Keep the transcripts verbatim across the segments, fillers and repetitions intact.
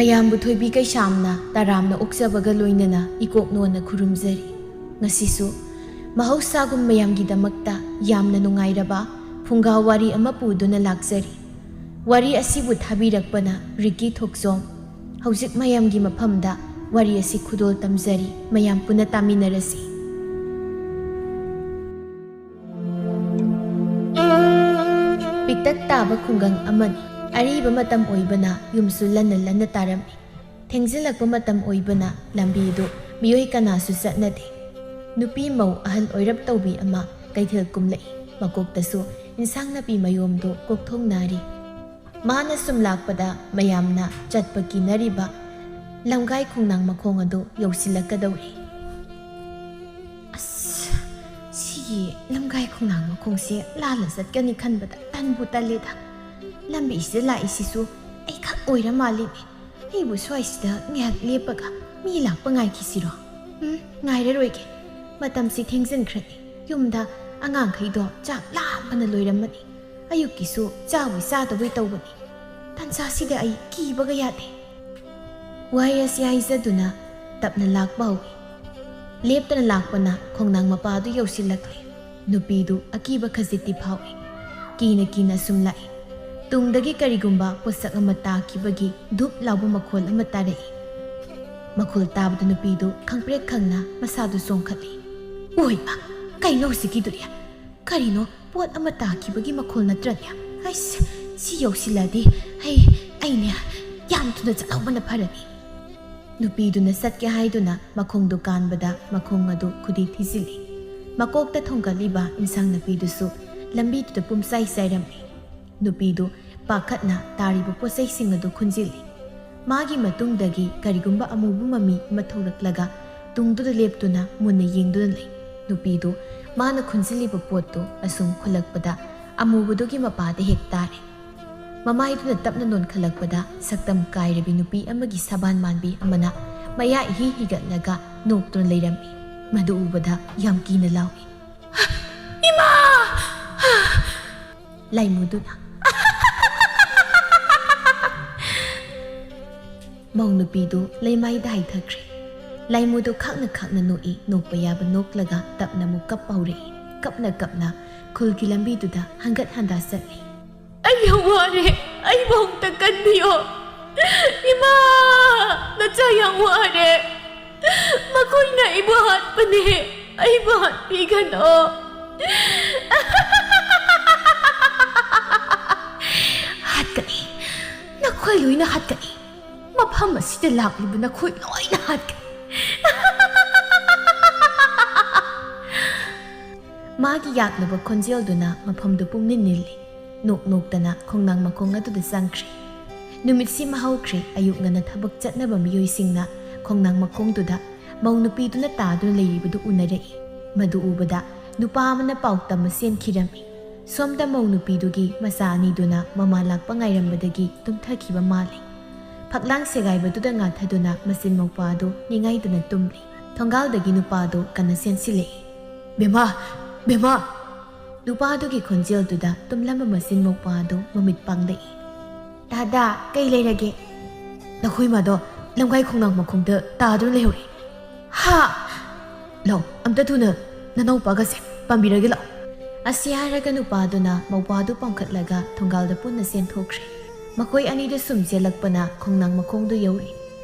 ꯑꯌꯥꯝꯕ ꯊꯣꯏꯕꯤ ꯀꯩꯁꯥꯝꯅ ꯇꯔꯥꯝꯅ ꯑꯣꯛꯆꯕꯒ ꯂꯣꯏꯅꯅ ꯏꯀꯣꯛ ꯅꯣꯟꯅ ꯈꯨꯔꯨꯝꯖꯔꯤ꯫ ꯉꯁꯤꯁꯨ ꯃꯍꯧꯁꯥꯒꯨꯝ ꯃꯌꯥꯝꯒꯤꯗꯃꯛꯇ ꯌꯥꯝꯅ ꯅꯨꯡꯉꯥꯏꯔꯕ ꯐꯨꯡꯒꯥ ꯋꯥꯔꯤ ꯑꯃ ꯄꯨꯗꯨꯅ ꯂꯥꯛꯆꯔꯤ꯫ ꯋꯥꯔꯤ ꯑꯁꯤꯕꯨ ꯊꯥꯕꯤꯔꯛꯄꯅ ꯔꯤꯀꯤ ꯊꯣꯛꯆꯣꯝ꯫ ꯍꯧꯖꯤꯛ ꯃꯌꯥꯝꯒꯤ ꯃꯐꯝꯗ ꯋꯥꯔꯤ ꯑꯁꯤ ꯈꯨꯗꯣꯜ ꯇꯝꯖꯔꯤ, ꯃꯌꯥꯝ ꯄꯨꯟꯅ ꯇꯥꯃꯤꯟꯅꯔꯁꯤ꯫ ꯄꯤꯛꯇꯛ ꯇꯥꯕ ꯈꯨꯡꯒꯪ ꯑꯃꯅꯤ꯫ ꯑꯔꯤꯕ ꯃꯇꯝ ꯑꯣꯏꯕꯅ ꯌꯨꯝꯁꯨ ꯂꯟꯅ ꯂꯟꯅ ꯇꯥꯔꯝꯃꯤ꯫ ꯊꯦꯡꯖꯤꯜꯂꯛꯄ ꯃꯇꯝ ꯑꯣꯏꯕꯅ ꯂꯝꯕꯤꯗꯨ ꯃꯤꯑꯣꯏ ꯀꯅꯥꯁꯨ ꯆꯠꯅꯗꯦ꯫ ꯅꯨꯄꯤ ꯃꯧ ꯑꯍꯜ ꯑꯣꯏꯔꯞ ꯇꯧꯕꯤ ꯑꯃ ꯀꯩꯊꯦꯜ ꯀꯨꯝꯂꯛꯏ꯫ ꯃꯀꯣꯛꯇꯁꯨ ꯏꯟꯁꯥꯡ ꯅꯥꯄꯤ ꯃꯌꯣꯝꯗꯨ ꯀꯣꯛꯊꯣꯡꯅꯔꯤ꯫ ꯃꯥꯅ ꯁꯨꯝ ꯂꯥꯛꯄꯗ ꯃꯌꯥꯝꯅ ꯆꯠꯄ ꯀꯤꯅꯔꯤꯕ ꯂꯝꯒꯥꯏ ꯈꯣꯡꯅꯥꯡ ꯃꯈꯣꯡ ꯑꯗꯨ ꯌꯧꯁꯤꯜꯂꯛꯀꯗꯧꯔꯦ꯫ ꯑꯁ, ꯁꯤꯒꯤ ꯂꯝꯒꯥꯏ ꯈꯣꯡꯅꯥꯡ ꯃꯈꯣꯡꯁꯦ ꯂꯥꯜꯂ ꯆꯠꯀꯅꯤ ꯈꯟꯕꯗ ꯇꯟꯕꯨ ꯇꯜꯂꯦꯗ꯫ ꯂꯝꯕꯤꯁꯤꯗ ꯂꯥꯛꯏꯁꯤꯁꯨ ꯑꯩꯈꯛ ꯑꯣꯏꯔ ꯃꯥꯜꯂꯤꯅꯦ꯫ ꯑꯩꯕꯨ ꯁ꯭ꯋꯥꯏꯁꯤꯗ ꯉꯥꯏꯍꯥꯛ ꯂꯦꯞꯄꯒ ꯃꯤ ꯂꯥꯛꯄ ꯉꯥꯏꯈꯤꯁꯤꯔꯣ? ꯎꯝ, ꯉꯥꯏꯔꯔꯣꯏꯒꯦ꯫ ꯃꯇꯝꯁꯤ ꯊꯦꯡꯖꯤꯟꯈ꯭ꯔꯅꯤ꯫ ꯌꯨꯝꯗ ꯑꯉꯥꯡꯈꯩꯗꯣ ꯆꯥꯛ ꯂꯥꯝꯕꯅ ꯂꯣꯏꯔꯝꯃꯅꯤ꯫ ꯑꯌꯨꯛꯀꯤꯁꯨ ꯆꯥꯕꯣꯏ ꯆꯥꯗꯕꯣꯏ ꯇꯧꯕꯅꯤ꯫ ꯇꯟꯖꯥꯁꯤꯗ ꯑꯩ ꯀꯤꯕꯒ ꯌꯥꯗꯦ꯫ ꯋꯥꯍꯩ ꯑꯁꯤ ꯍꯥꯏꯖꯗꯨꯅ ꯇꯞꯅ ꯂꯥꯛꯄ ꯍꯧꯏ꯫ ꯂꯦꯞꯇꯅ ꯂꯥꯛꯄꯅ ꯈꯣꯡꯅꯥꯡ ꯃꯄꯥꯗꯨ ꯌꯧꯁꯤꯜꯂꯛꯂꯦ꯫ ꯅꯨꯄꯤꯗꯨ ꯑꯀꯤꯕ ꯈꯖꯤꯛꯇꯤ ꯐꯥꯎꯏ꯫ ꯀꯤꯅ ꯀꯤꯅ ꯁꯨꯝ ꯂꯥꯛꯏ꯫ ꯇꯨꯡꯗꯒꯤ ꯀꯔꯤꯒꯨꯝꯕ ꯄꯣꯠꯁꯛ ꯑꯃ ꯇꯥꯈꯤꯕꯒꯤ ꯙꯨꯞ ꯂꯥꯎꯕ ꯃꯈꯣꯜ ꯑꯃ ꯇꯥꯔꯛꯏ꯫ ꯃꯈꯣꯜ ꯇꯥꯕꯗ ꯅꯨꯄꯤꯗꯨ ꯈꯪꯄ꯭ꯔꯦꯛ ꯈꯪꯅ ꯃꯁꯥꯗꯨ ꯆꯣꯡꯈꯠꯂꯤ꯫ ꯑꯣꯏꯃ! ꯀꯩꯅꯣ ꯍꯧꯖꯤꯛꯀꯤꯗꯨꯗꯤ? ꯀꯔꯤꯅꯣ? ꯄꯣꯠ ꯑꯃ ꯇꯥꯈꯤꯕꯒꯤ ꯃꯈꯣꯜ ꯅꯠꯇ꯭ꯔꯅꯦ? ꯑꯩꯁ, ꯁꯤ ꯌꯧꯁꯤꯜꯂꯗꯤ ꯑꯩ, ꯑꯩꯅꯦ ꯌꯥꯝ ꯊꯨꯅ ꯆꯠꯍꯧꯕꯅ ꯐꯔꯅꯤ꯫ ꯅꯨꯄꯤꯗꯨꯅ ꯆꯠꯀꯦ ꯍꯥꯏꯗꯨꯅ ꯃꯈꯣꯡꯗꯨ ꯀꯥꯟꯕꯗ ꯃꯈꯣꯡ ꯑꯗꯨ ꯈꯨꯗꯤ ꯊꯤꯖꯤꯜꯂꯤ꯫ ꯃꯀꯣꯛꯇ ꯊꯣꯡꯒꯠꯂꯤꯕ ꯏꯟꯁꯥꯡ ꯅꯥꯄꯤꯗꯨꯁꯨ ꯂꯝꯕꯤꯗꯨꯗ ꯄꯨꯝꯆꯥꯏ ꯆꯥꯏꯔꯝꯃꯤ꯫ ꯅꯨꯄꯤꯗꯨ ꯄꯥꯈꯠꯅ ꯇꯥꯔꯤꯕ ꯄꯣꯠꯆꯩꯁꯤꯡ ꯑꯗꯨ ꯈꯨꯟꯖꯤꯜꯂꯤ꯫ ꯃꯥꯒꯤ ꯃꯇꯨꯡꯗꯒꯤ ꯀꯔꯤꯒꯨꯝꯕ ꯑꯃꯨꯕ ꯃꯃꯤ ꯑꯃ ꯊꯣꯛꯂꯛꯂꯒ ꯇꯨꯡꯗꯨꯗ ꯂꯦꯞꯇꯨꯅ ꯃꯨꯟꯅ ꯌꯦꯡꯗꯨꯅ ꯂꯩ꯫ ꯅꯨꯄꯤꯗꯨ ꯃꯥꯅ ꯈꯨꯟꯖꯤꯜꯂꯤꯕ ꯄꯣꯠꯇꯨ ꯑꯁꯨꯝ ꯈꯨꯜꯂꯛꯄꯗ ꯑꯃꯨꯕꯗꯨꯒꯤ ꯃꯄꯥꯗ ꯍꯦꯛ ꯇꯥꯔꯦ꯫ ꯃꯃꯥꯏꯗꯨꯅ ꯇꯞꯅ ꯅꯣꯟꯈꯠꯂꯛꯄꯗ ꯁꯛꯇꯝ ꯀꯥꯏꯔꯕꯤ ꯅꯨꯄꯤ ꯑꯃꯒꯤ ꯁꯕꯥꯟ ꯃꯥꯟꯕꯤ ꯑꯃꯅ ꯃꯌꯥ ꯏꯍꯤ ꯍꯤꯒꯠꯂꯒ ꯅꯣꯛꯇꯨꯅ ꯂꯩꯔꯝꯃꯤ꯫ ꯃꯗꯨ ꯎꯕꯗ ꯌꯥꯝ ꯀꯤꯅ ꯂꯥꯎꯏ, "ꯏꯃꯥ!" ꯂꯥꯏꯃꯨꯗꯨꯅ, ꯃꯧ ꯅꯨꯄꯤꯗꯨ ꯂꯩꯃꯥꯏꯗ ꯍꯥꯏꯊꯈ꯭ꯔꯦ꯫ ꯂꯥꯏꯃꯨꯗꯨ ꯈꯥꯛꯅ ꯈꯥꯛꯅ ꯅꯣꯛꯏ, ꯅꯣꯛꯄ ꯌꯥꯕ ꯅꯣꯛꯂꯒ ꯇꯞꯅ ꯑꯃꯨꯛ ꯀꯞꯄ ꯍꯧꯔꯛꯏ꯫ ꯀꯞꯅ ꯀꯞꯅ ꯈꯨꯜꯒꯤ ꯂꯝꯕꯤꯗꯨꯗ ꯍꯟꯒꯠ ꯍꯟꯗꯥ ꯆꯠꯂꯤ꯫ "ꯑꯩ ꯌꯥꯝ ꯋꯥꯔꯦ, ꯑꯩꯕꯨ ꯑꯃꯨꯛꯇ ꯀꯟꯕꯤꯌꯣ꯫ ꯏꯃꯥ, ꯅꯆꯥ ꯌꯥꯝ ꯋꯥꯔꯦ꯫ ꯃꯈꯣꯏꯅ ꯑꯩꯕꯨ ꯍꯥꯠꯄꯅꯦ, ꯑꯩꯕꯨ ꯍꯥꯠꯄꯤꯒꯅꯣ꯫" "ꯍꯥꯠꯀꯅꯤ, ꯅꯈꯣꯏ ꯂꯣꯏꯅ ꯍꯥꯠꯀꯅꯤ꯫ ꯃꯐꯝ ꯑꯁꯤꯗ ꯂꯥꯛꯂꯤꯕ ꯅꯈꯣꯏ ꯂꯣꯏꯅ ꯍꯥꯠꯀꯅꯤ꯫" ꯃꯥꯒꯤ ꯌꯥꯛꯂꯕ ꯈꯣꯟꯖꯦꯜꯗꯨꯅ ꯃꯐꯝꯗꯨ ꯄꯨꯝꯅꯤꯜ ꯅꯤꯜꯂꯤ꯫ ꯅꯣꯛ ꯅꯣꯛꯇꯅ ꯈꯣꯡꯅꯥꯡ ꯃꯈꯣꯡ ꯑꯗꯨꯗ ꯆꯪꯈ꯭ꯔꯦ꯫ ꯅꯨꯃꯤꯠꯁꯤꯃ ꯍꯧꯈ꯭ꯔꯦ꯫ ꯑꯌꯨꯛ ꯉꯟꯅ ꯊꯕꯛ ꯆꯠꯅꯕ ꯃꯤꯑꯣꯏꯁꯤꯡꯅ ꯈꯣꯡꯅꯥꯡ ꯃꯈꯣꯡꯗꯨꯗ ꯃꯧ ꯅꯨꯄꯤꯗꯨꯅ ꯇꯥꯗꯨꯅ ꯂꯩꯔꯤꯕꯗꯨ ꯎꯅꯔꯛꯏ꯫ ꯃꯗꯨ ꯎꯕꯗ ꯅꯨꯄꯥ ꯑꯃꯅ ꯄꯥꯎ ꯇꯝꯕ ꯆꯦꯟꯈꯤꯔꯝꯃꯤ꯫ ꯁꯣꯝꯗ ꯃꯧ ꯅꯨꯄꯤꯗꯨꯒꯤ ꯃꯆꯥ ꯑꯅꯤꯗꯨꯅ ꯃꯃꯥ ꯂꯥꯛꯄ ꯉꯥꯏꯔꯝꯕꯗꯒꯤ ꯇꯨꯝꯊꯈꯤꯕ ꯃꯥꯜꯂꯤ꯫ ꯐꯛꯂꯥꯡ ꯁꯦꯒꯥꯏꯕꯗꯨꯗ ꯉꯥꯊꯗꯨꯅ ꯃꯆꯤꯟ ꯃꯧꯄ꯭ꯋꯥꯗꯨ ꯅꯤꯡꯉꯥꯏꯗꯅ ꯇꯨꯝꯂꯤ꯫ ꯊꯣꯡꯒꯥꯜꯗꯒꯤ ꯅꯨꯄꯥꯗꯨ ꯀꯟꯅ ꯆꯦꯟꯁꯤꯜꯂꯛꯏ꯫ "ꯕꯦꯝꯃ! ꯕꯦꯝꯃ!" ꯅꯨꯄꯥꯗꯨꯒꯤ ꯈꯣꯟꯖꯦꯜꯗꯨꯗ ꯇꯨꯝꯂꯝꯕ ꯃꯆꯤꯟ ꯃꯧꯄ꯭ꯋꯥꯗꯨ ꯃꯃꯤꯠ ꯄꯥꯡꯂꯛꯏ꯫ "ꯗꯥꯗꯥ, ꯀꯩ ꯂꯩꯔꯒꯦ?" "ꯅꯈꯣꯏ ꯃꯥꯗꯣ ꯂꯝꯒꯥꯏ ꯈꯣꯡꯅꯥꯡ ꯃꯈꯣꯡꯗ ꯇꯥꯗꯨꯅ ꯂꯩꯍꯧꯔꯦ꯫" "ꯍꯥ?" "ꯂꯥꯎ, ꯑꯝꯇ ꯊꯨꯅ ꯅꯅꯥꯎꯄꯥꯒꯁꯦ ꯄꯥꯝꯕꯤꯔꯒꯦ ꯂꯥꯛꯑꯣ꯫" ꯑꯁꯤ ꯍꯥꯏꯔꯒ ꯅꯨꯄꯥꯗꯨꯅ ꯃꯧꯄ꯭ꯋꯥꯗꯨ ꯄꯥꯡꯈꯠꯂꯒ ꯊꯣꯡꯒꯥꯜꯗ ꯄꯨꯟꯅ ꯆꯦꯟꯊꯣꯛꯈ꯭ꯔꯦ꯫ ꯃꯈꯣꯏ ꯑꯅꯤꯗꯨ ꯁꯨꯝ ꯆꯦꯜꯂꯛꯄꯅ ꯈꯣꯡꯅꯥꯡ ꯃꯈꯣꯡꯗꯨ ꯌꯧꯔꯛꯏ꯫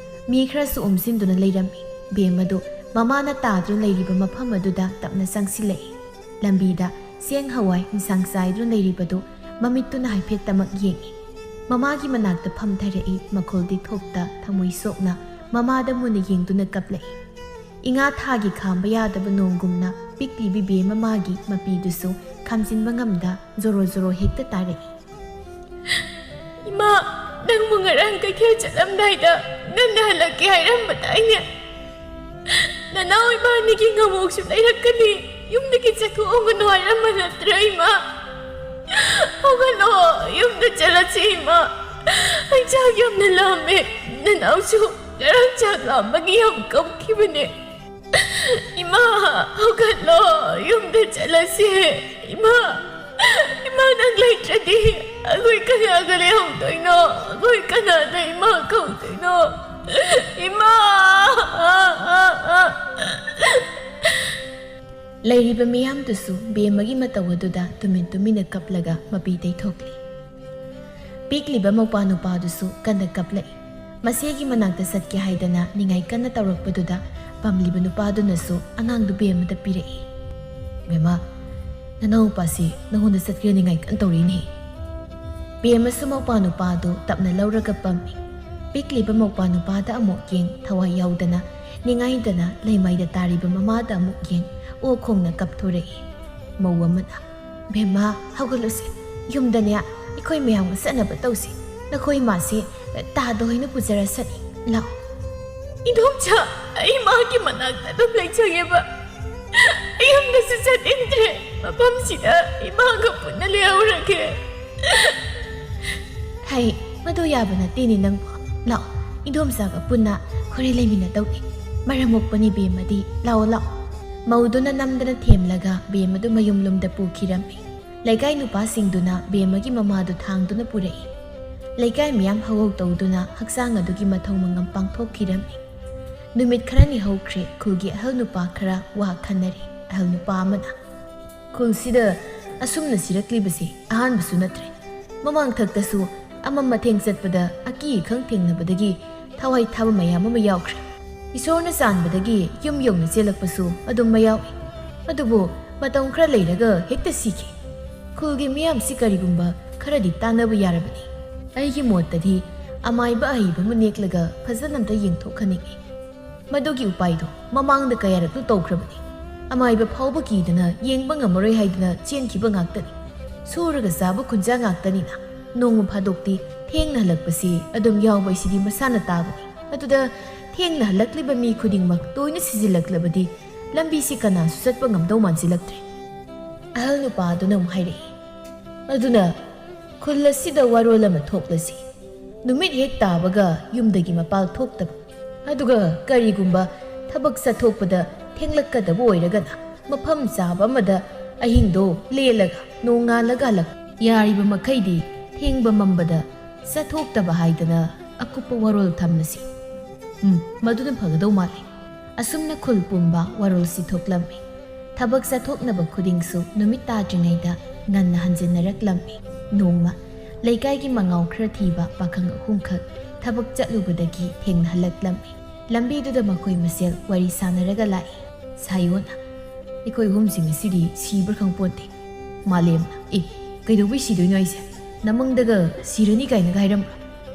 ꯃꯤ ꯈꯔꯁꯨ ꯑꯣꯝꯁꯤꯟꯗꯨꯅ ꯂꯩꯔꯝꯃꯤ꯫ ꯕꯦꯝꯃꯗꯨ ꯃꯃꯥꯅ ꯇꯥꯗꯨꯅ ꯂꯩꯔꯤꯕ ꯃꯐꯝ ꯑꯗꯨꯗ ꯇꯞꯅ ꯆꯪꯁꯤꯜꯂꯛꯏ꯫ ꯂꯝꯕꯤꯗ ꯆꯦꯡ ꯍꯋꯥꯏ ꯏꯟꯁꯥꯡ ꯆꯥꯏꯗꯨꯅ ꯂꯩꯔꯤꯕꯗꯨ ꯃꯃꯤꯠꯇꯨꯅ ꯍꯥꯏꯐꯦꯠꯇꯃꯛ ꯌꯦꯡꯏ꯫ ꯃꯃꯥꯒꯤ ꯃꯅꯥꯛꯇ ꯐꯝꯊꯔꯛꯏ, ꯃꯈꯣꯜꯗꯤ ꯊꯣꯛꯇ ꯊꯃꯣꯏ ꯁꯣꯛꯅ ꯃꯃꯥꯗ ꯃꯨꯟꯅ ꯌꯦꯡꯗꯨꯅ ꯀꯞꯂꯛꯏ꯫ ꯏꯉꯥ ꯊꯥꯒꯤ ꯈꯥꯝꯕ ꯌꯥꯗꯕ ꯅꯣꯡꯒꯨꯝꯅ ꯄꯤꯛꯂꯤꯕꯤ ꯕꯦꯝꯃ ꯃꯥꯒꯤ ꯃꯄꯤꯗꯨꯁꯨ ꯈꯥꯝꯖꯤꯟꯕ ꯉꯝꯗ ꯖꯣꯔꯣ ꯖꯣꯔꯣ ꯍꯦꯛꯇ ꯇꯥꯔꯛꯏ꯫ "ꯏꯃꯥ, ꯅꯪꯕꯨ ꯉꯔꯥꯡ ꯀꯩꯊꯦꯜ ꯆꯠꯂꯝꯗꯥꯏꯗ ꯅꯟꯅ ꯍꯜꯂꯛꯀꯦ ꯍꯥꯏꯔꯝꯕꯗꯥꯏꯅꯦ? ꯅꯅꯥꯎ ꯏꯕꯥꯅꯤꯒꯤ ꯉꯥꯃꯣꯛꯁꯨ ꯂꯩꯔꯛꯀꯅꯤ, ꯌꯨꯝꯗꯒꯤ ꯆꯠꯊꯣꯛꯑꯝꯒꯅꯨ ꯍꯥꯏꯔꯝꯕ ꯅꯠꯇ꯭ꯔꯥ ꯏꯃꯥ? ꯍꯧꯒꯠꯂꯣ, ꯌꯨꯝꯗ ꯆꯠꯂꯁꯤ ꯏꯃꯥ꯫ ꯑꯩ ꯆꯥꯛ ꯌꯥꯝꯅ ꯂꯥꯝꯃꯦ꯫ ꯅꯅꯥꯎꯁꯨ ꯉꯔꯥꯡ ꯆꯥꯛ ꯂꯥꯝꯕꯒꯤ ꯌꯥꯝ ꯀꯞꯈꯤꯕꯅꯦ꯫ ꯏꯃꯥ, ꯍꯧꯒꯠꯂꯣ, ꯌꯨꯝꯗ ꯆꯠꯂꯁꯤ꯫ ꯏꯃꯥ, ꯏꯃꯥ, ꯅꯪ ꯂꯩꯇ꯭ꯔꯗꯤ ꯑꯩꯈꯣꯏ ꯑꯩꯈꯣꯏ ꯀꯅꯥꯒ ꯂꯩꯍꯧꯗꯣꯏꯅꯣ? ꯑꯩꯈꯣꯏ ꯀꯅꯥꯗ ꯏꯃꯥ ꯀꯧꯗꯣꯏꯅꯣ? ꯏꯃꯥ! ꯂꯩꯔꯤꯕ ꯃꯤꯌꯥꯝꯗꯨꯁꯨ ꯕꯦꯝꯃꯒꯤ ꯃꯇꯧ ꯑꯗꯨꯗ ꯇꯨꯃꯤꯟ ꯇꯨꯃꯤꯟꯅ ꯀꯞꯂꯒ ꯃꯄꯤ ꯇꯩꯊꯣꯛꯂꯤ꯫ ꯄꯤꯛꯂꯤꯕ ꯃꯧꯄ꯭ꯋꯥ ꯅꯨꯄꯥꯗꯨꯁꯨ ꯀꯟꯅ ꯀꯞꯂꯛꯏ꯫ ꯃꯆꯦꯒꯤ ꯃꯅꯥꯛꯇ ꯆꯠꯀꯦ ꯍꯥꯏꯗꯅ ꯅꯤꯡꯉꯥꯏ ꯀꯟꯅ ꯇꯧꯔꯛꯄꯗꯨꯗ ꯄꯝꯂꯤꯕ ꯅꯨꯄꯥꯗꯨꯅꯁꯨ ꯑꯉꯥꯡꯗꯨ ꯕꯦꯝꯃꯗ ꯄꯤꯔꯛꯏ꯫ "ꯕꯦꯝꯃ, ꯅꯅꯥꯎꯄꯥꯁꯤ ꯅꯉꯣꯟꯗ ꯆꯠꯀꯦ ꯅꯤꯡꯉꯥꯏ ꯀꯟꯅ ꯇꯧꯔꯤꯅꯦ꯫" ꯕꯦꯝꯃꯁꯨ ꯃꯧꯄ꯭ꯋꯥ ꯅꯨꯄꯥꯗꯨ ꯇꯞꯅ ꯂꯧꯔꯒ ꯄꯝꯃꯤ꯫ ꯄꯤꯛꯂꯤꯕ ꯃꯧꯄ꯭ꯋꯥ ꯅꯨꯄꯥꯗ ꯑꯃꯨꯛ ꯌꯦꯡ, ꯊꯋꯥꯏ ꯌꯥꯎꯗꯅ ꯅꯤꯡꯉꯥꯏꯗꯅ ꯂꯩꯃꯥꯏꯗ ꯇꯥꯔꯤꯕ ꯃꯃꯥꯗ ꯑꯃꯨꯛ ꯌꯦꯡ, ꯑꯣ ꯈꯣꯡꯅ ꯀꯞꯊꯣꯔꯛꯏ꯫ ꯃꯧ ꯑꯃꯅ, "ꯕꯦꯝꯃ, ꯍꯧꯒꯠꯂꯨꯁꯦ꯫ ꯌꯨꯝꯗꯅꯦ ꯑꯩꯈꯣꯏ ꯃꯌꯥꯝꯒ ꯆꯠꯅꯕ ꯇꯧꯁꯤ꯫ ꯅꯈꯣꯏ ꯏꯃꯥꯁꯤ ꯇꯥꯗ ꯍꯣꯏꯅ ꯄꯨꯖꯔꯁꯅꯤ꯫ ꯂꯥꯛꯑꯣ꯫" "ꯏꯗꯣꯝꯆꯥ, ꯑꯩ ꯃꯥꯒꯤ ꯃꯅꯥꯛꯇ ꯑꯗꯨꯝ ꯂꯩꯖꯒꯦꯕ꯫ ꯑꯩ ꯌꯨꯝꯗꯁꯨ ꯆꯠꯅꯤꯡꯗ꯭ꯔꯦ꯫ ꯃꯐꯝꯁꯤꯗ ꯏꯃꯥꯒ ꯄꯨꯟꯅ ꯂꯩꯍꯧꯔꯒꯦ꯫" "ꯍꯩ, ꯃꯗꯨ ꯌꯥꯕ ꯅꯠꯇꯦꯅꯦ ꯅꯪꯕꯨ꯫ ꯂꯥꯛꯑꯣ, ꯏꯗꯣꯝꯆꯥꯒ ꯄꯨꯟꯅ ꯈꯣꯏꯔꯩ ꯂꯩꯃꯤꯟꯅꯗꯧꯅꯤ꯫ ꯃꯔꯝ ꯃꯣꯛꯄꯅꯤ ꯕꯦꯝꯃꯗꯤ꯫ ꯂꯥꯛꯑꯣ, ꯂꯥꯛꯑꯣ꯫" ꯃꯧꯗꯨꯅ ꯅꯝꯗꯅ ꯊꯦꯝꯂꯒ ꯕꯦꯝꯃꯗꯨ ꯃꯌꯨꯝ ꯂꯨꯝꯗ ꯄꯨꯈꯤꯔꯝꯃꯤ꯫ ꯂꯩꯀꯥꯏ ꯅꯨꯄꯥꯁꯤꯡꯗꯨꯅ ꯕꯦꯝꯃꯒꯤ ꯃꯃꯥꯗꯨ ꯊꯥꯡꯗꯨꯅ ꯄꯨꯔꯛꯏ꯫ ꯂꯩꯀꯥꯏ ꯃꯤꯌꯥꯝ ꯍꯧꯍꯧ ꯇꯧꯗꯨꯅ ꯍꯛꯆꯥꯡ ꯑꯗꯨꯒꯤ ꯃꯊꯧ ꯃꯉꯝ ꯄꯥꯡꯊꯣꯛꯈꯤꯔꯝꯃꯤ꯫ ꯅꯨꯃꯤꯠ ꯈꯔꯅꯤ ꯍꯧꯈ꯭ꯔꯦ꯫ ꯈꯨꯜꯒꯤ ꯑꯍꯜ ꯅꯨꯄꯥ ꯈꯔ ꯋꯥ ꯈꯟꯅꯔꯤ꯫ ꯑꯍꯜ ꯅꯨꯄꯥ ꯑꯃꯅ, "ꯈꯨꯜꯁꯤꯗ ꯑꯁꯨꯝꯅ ꯁꯤꯔꯛꯂꯤꯕꯁꯤ ꯑꯍꯥꯟꯕꯁꯨ ꯅꯠꯇ꯭ꯔꯦ꯫ ꯃꯃꯥꯡꯊꯛꯇꯁꯨ ꯑꯃꯝ ꯑꯊꯦꯡ ꯆꯠꯄꯗ ꯑꯀꯤ ꯑꯈꯪ ꯊꯦꯡꯅꯕꯗꯒꯤ ꯊꯋꯥꯏ ꯊꯥꯕ ꯃꯌꯥꯝ ꯑꯃ ꯌꯥꯎꯈ꯭ꯔꯦ꯫ ꯏꯁꯣꯔꯅ ꯆꯥꯟꯕꯗꯒꯤ ꯌꯨꯝ ꯌꯧꯅ ꯆꯦꯜꯂꯛꯄꯁꯨ ꯑꯗꯨꯝ ꯃꯌꯥꯎꯏ꯫ ꯑꯗꯨꯕꯨ ꯃꯇꯝ ꯈꯔ ꯂꯩꯔꯒ ꯍꯦꯛꯇ ꯁꯤꯈꯤ꯫ ꯈꯨꯜꯒꯤ ꯃꯤꯌꯥꯝꯁꯤ ꯀꯔꯤꯒꯨꯝꯕ ꯈꯔꯗꯤ ꯇꯥꯟꯅꯕ ꯌꯥꯔꯕꯅꯤ꯫ ꯑꯩꯒꯤ ꯃꯣꯠꯇꯗꯤ ꯑꯃꯥꯏꯕ ꯑꯍꯩꯕ ꯑꯃ ꯅꯦꯛꯂꯒ ꯐꯖꯅ ꯑꯝꯇ ꯌꯦꯡꯊꯣꯛꯍꯟꯅꯤꯡꯏ꯫ ꯃꯗꯨꯒꯤ ꯎꯄꯥꯏꯗꯣ ꯃꯃꯥꯡꯗ ꯀꯌꯥꯔꯛꯂꯨ ꯇꯧꯈ꯭ꯔꯕꯅꯤ꯫ ꯑꯃꯥꯏꯕ ꯐꯥꯎꯕ ꯀꯤꯗꯅ ꯌꯦꯡꯕ ꯉꯝꯃꯔꯣꯏ ꯍꯥꯏꯗꯨꯅ ꯆꯦꯟꯈꯤꯕ ꯉꯥꯛꯇꯅꯤ꯫ ꯁꯨꯔꯒ ꯆꯥꯕ ꯈꯨꯟꯖꯥ ꯉꯥꯛꯇꯅꯤꯅ ꯅꯣꯡꯃ ꯐꯥꯗꯣꯛꯇꯤ ꯊꯦꯡꯅ ꯍꯜꯂꯛꯄꯁꯤ ꯑꯗꯨꯝ ꯌꯥꯎꯕ ꯍꯥꯏꯁꯤꯗꯤ ꯃꯁꯥꯅ ꯇꯥꯕꯅꯤ꯫ ꯑꯗꯨꯗ ꯊꯦꯡꯅ ꯍꯜꯂꯛꯂꯤꯕ ꯃꯤ ꯈꯨꯗꯤꯡꯃꯛ ꯇꯣꯏꯅ ꯁꯤꯖꯤꯜꯂꯛꯂꯕꯗꯤ ꯂꯝꯕꯤꯁꯤ ꯀꯅꯥꯁꯨ ꯆꯠꯄ ꯉꯝꯗꯧ ꯃꯥꯟꯁꯤꯜꯂꯛꯇ꯭ꯔꯦ꯫" ꯑꯍꯜ ꯅꯨꯄꯥ ꯑꯗꯨꯅ ꯑꯃꯨꯛ ꯍꯥꯏꯔꯛꯏ, "ꯑꯗꯨꯅ ꯈꯨꯜ ꯑꯁꯤꯗ ꯋꯥꯔꯣꯜ ꯑꯃ ꯊꯣꯛꯂꯁꯤ꯫ ꯅꯨꯃꯤꯠ ꯍꯦꯛ ꯇꯥꯕꯒ ꯌꯨꯝꯗꯒꯤ ꯃꯄꯥꯜ ꯊꯣꯛꯇꯕ, ꯑꯗꯨꯒ ꯀꯔꯤꯒꯨꯝꯕ ꯊꯕꯛ ꯆꯠꯊꯣꯛꯄꯗ ꯊꯦꯡꯂꯛꯀꯗꯕ ꯑꯣꯏꯔꯒꯅ ꯃꯐꯝ ꯆꯥꯕ ꯑꯃꯗ ꯑꯍꯤꯡꯗꯣ ꯂꯦꯜꯂꯒ ꯅꯣꯡꯉꯥꯜꯂꯒ ꯍꯜꯂꯛ꯫ ꯌꯥꯔꯤꯕ ꯃꯈꯩꯗꯤ ꯊꯦꯡꯕ ꯃꯝꯕꯗ ꯆꯠꯊꯣꯛꯇꯕ ꯍꯥꯏꯗꯅ ꯑꯀꯨꯞꯄ ꯋꯥꯔꯣꯜ ꯊꯝꯂꯁꯤ꯫ ꯎꯝ, ꯃꯗꯨꯅ ꯐꯒꯗꯧ ꯃꯥꯜꯂꯤ꯫ ꯑꯁꯨꯝꯅ ꯈꯨꯜ ꯄꯨꯝꯕ ꯋꯥꯔꯣꯜꯁꯤ ꯊꯣꯛꯂꯝꯃꯤ꯫ ꯊꯕꯛ ꯆꯠꯊꯣꯛꯅꯕ ꯈꯨꯗꯤꯡꯁꯨ ꯅꯨꯃꯤꯠ ꯇꯥꯗ꯭ꯔꯤꯉꯩꯗ ꯉꯟꯅ ꯍꯟꯖꯤꯟꯅꯔꯛꯂꯝꯃꯤ꯫ ꯅꯣꯡꯃ ꯂꯩꯀꯥꯏꯒꯤ ꯃꯉꯥꯎ ꯈꯔ ꯊꯤꯕ ꯄꯥꯈꯪ ꯑꯍꯨꯝꯈꯛ ꯊꯕꯛ ꯆꯠꯂꯨꯕꯗꯒꯤ ꯊꯦꯡꯅꯍꯜꯂꯛꯂꯝꯃꯤ꯫ ꯂꯝꯕꯤꯗꯨꯗ ꯃꯈꯣꯏ ꯃꯁꯦꯜ ꯋꯥꯔꯤ ꯁꯥꯟꯅꯔꯒ ꯂꯥꯛꯏ꯫ ꯁꯥꯌꯣꯟꯅ, "ꯑꯩꯈꯣꯏ ꯑꯍꯨꯝꯁꯤ ꯉꯁꯤꯗꯤ ꯁꯤꯕ꯭ꯔꯥ ꯈꯪꯄꯣꯟꯇꯦ꯫" ꯃꯥꯂꯦꯝꯅ, "ꯑꯦ, ꯀꯩꯗꯧꯕꯩ ꯁꯤꯗꯣꯏꯅꯣ ꯍꯥꯏꯁꯦ? ꯅꯃꯪꯗꯒ ꯁꯤꯔꯅꯤ ꯀꯥꯏꯅꯒ ꯍꯥꯏꯔꯝꯕ꯭ꯔꯣ?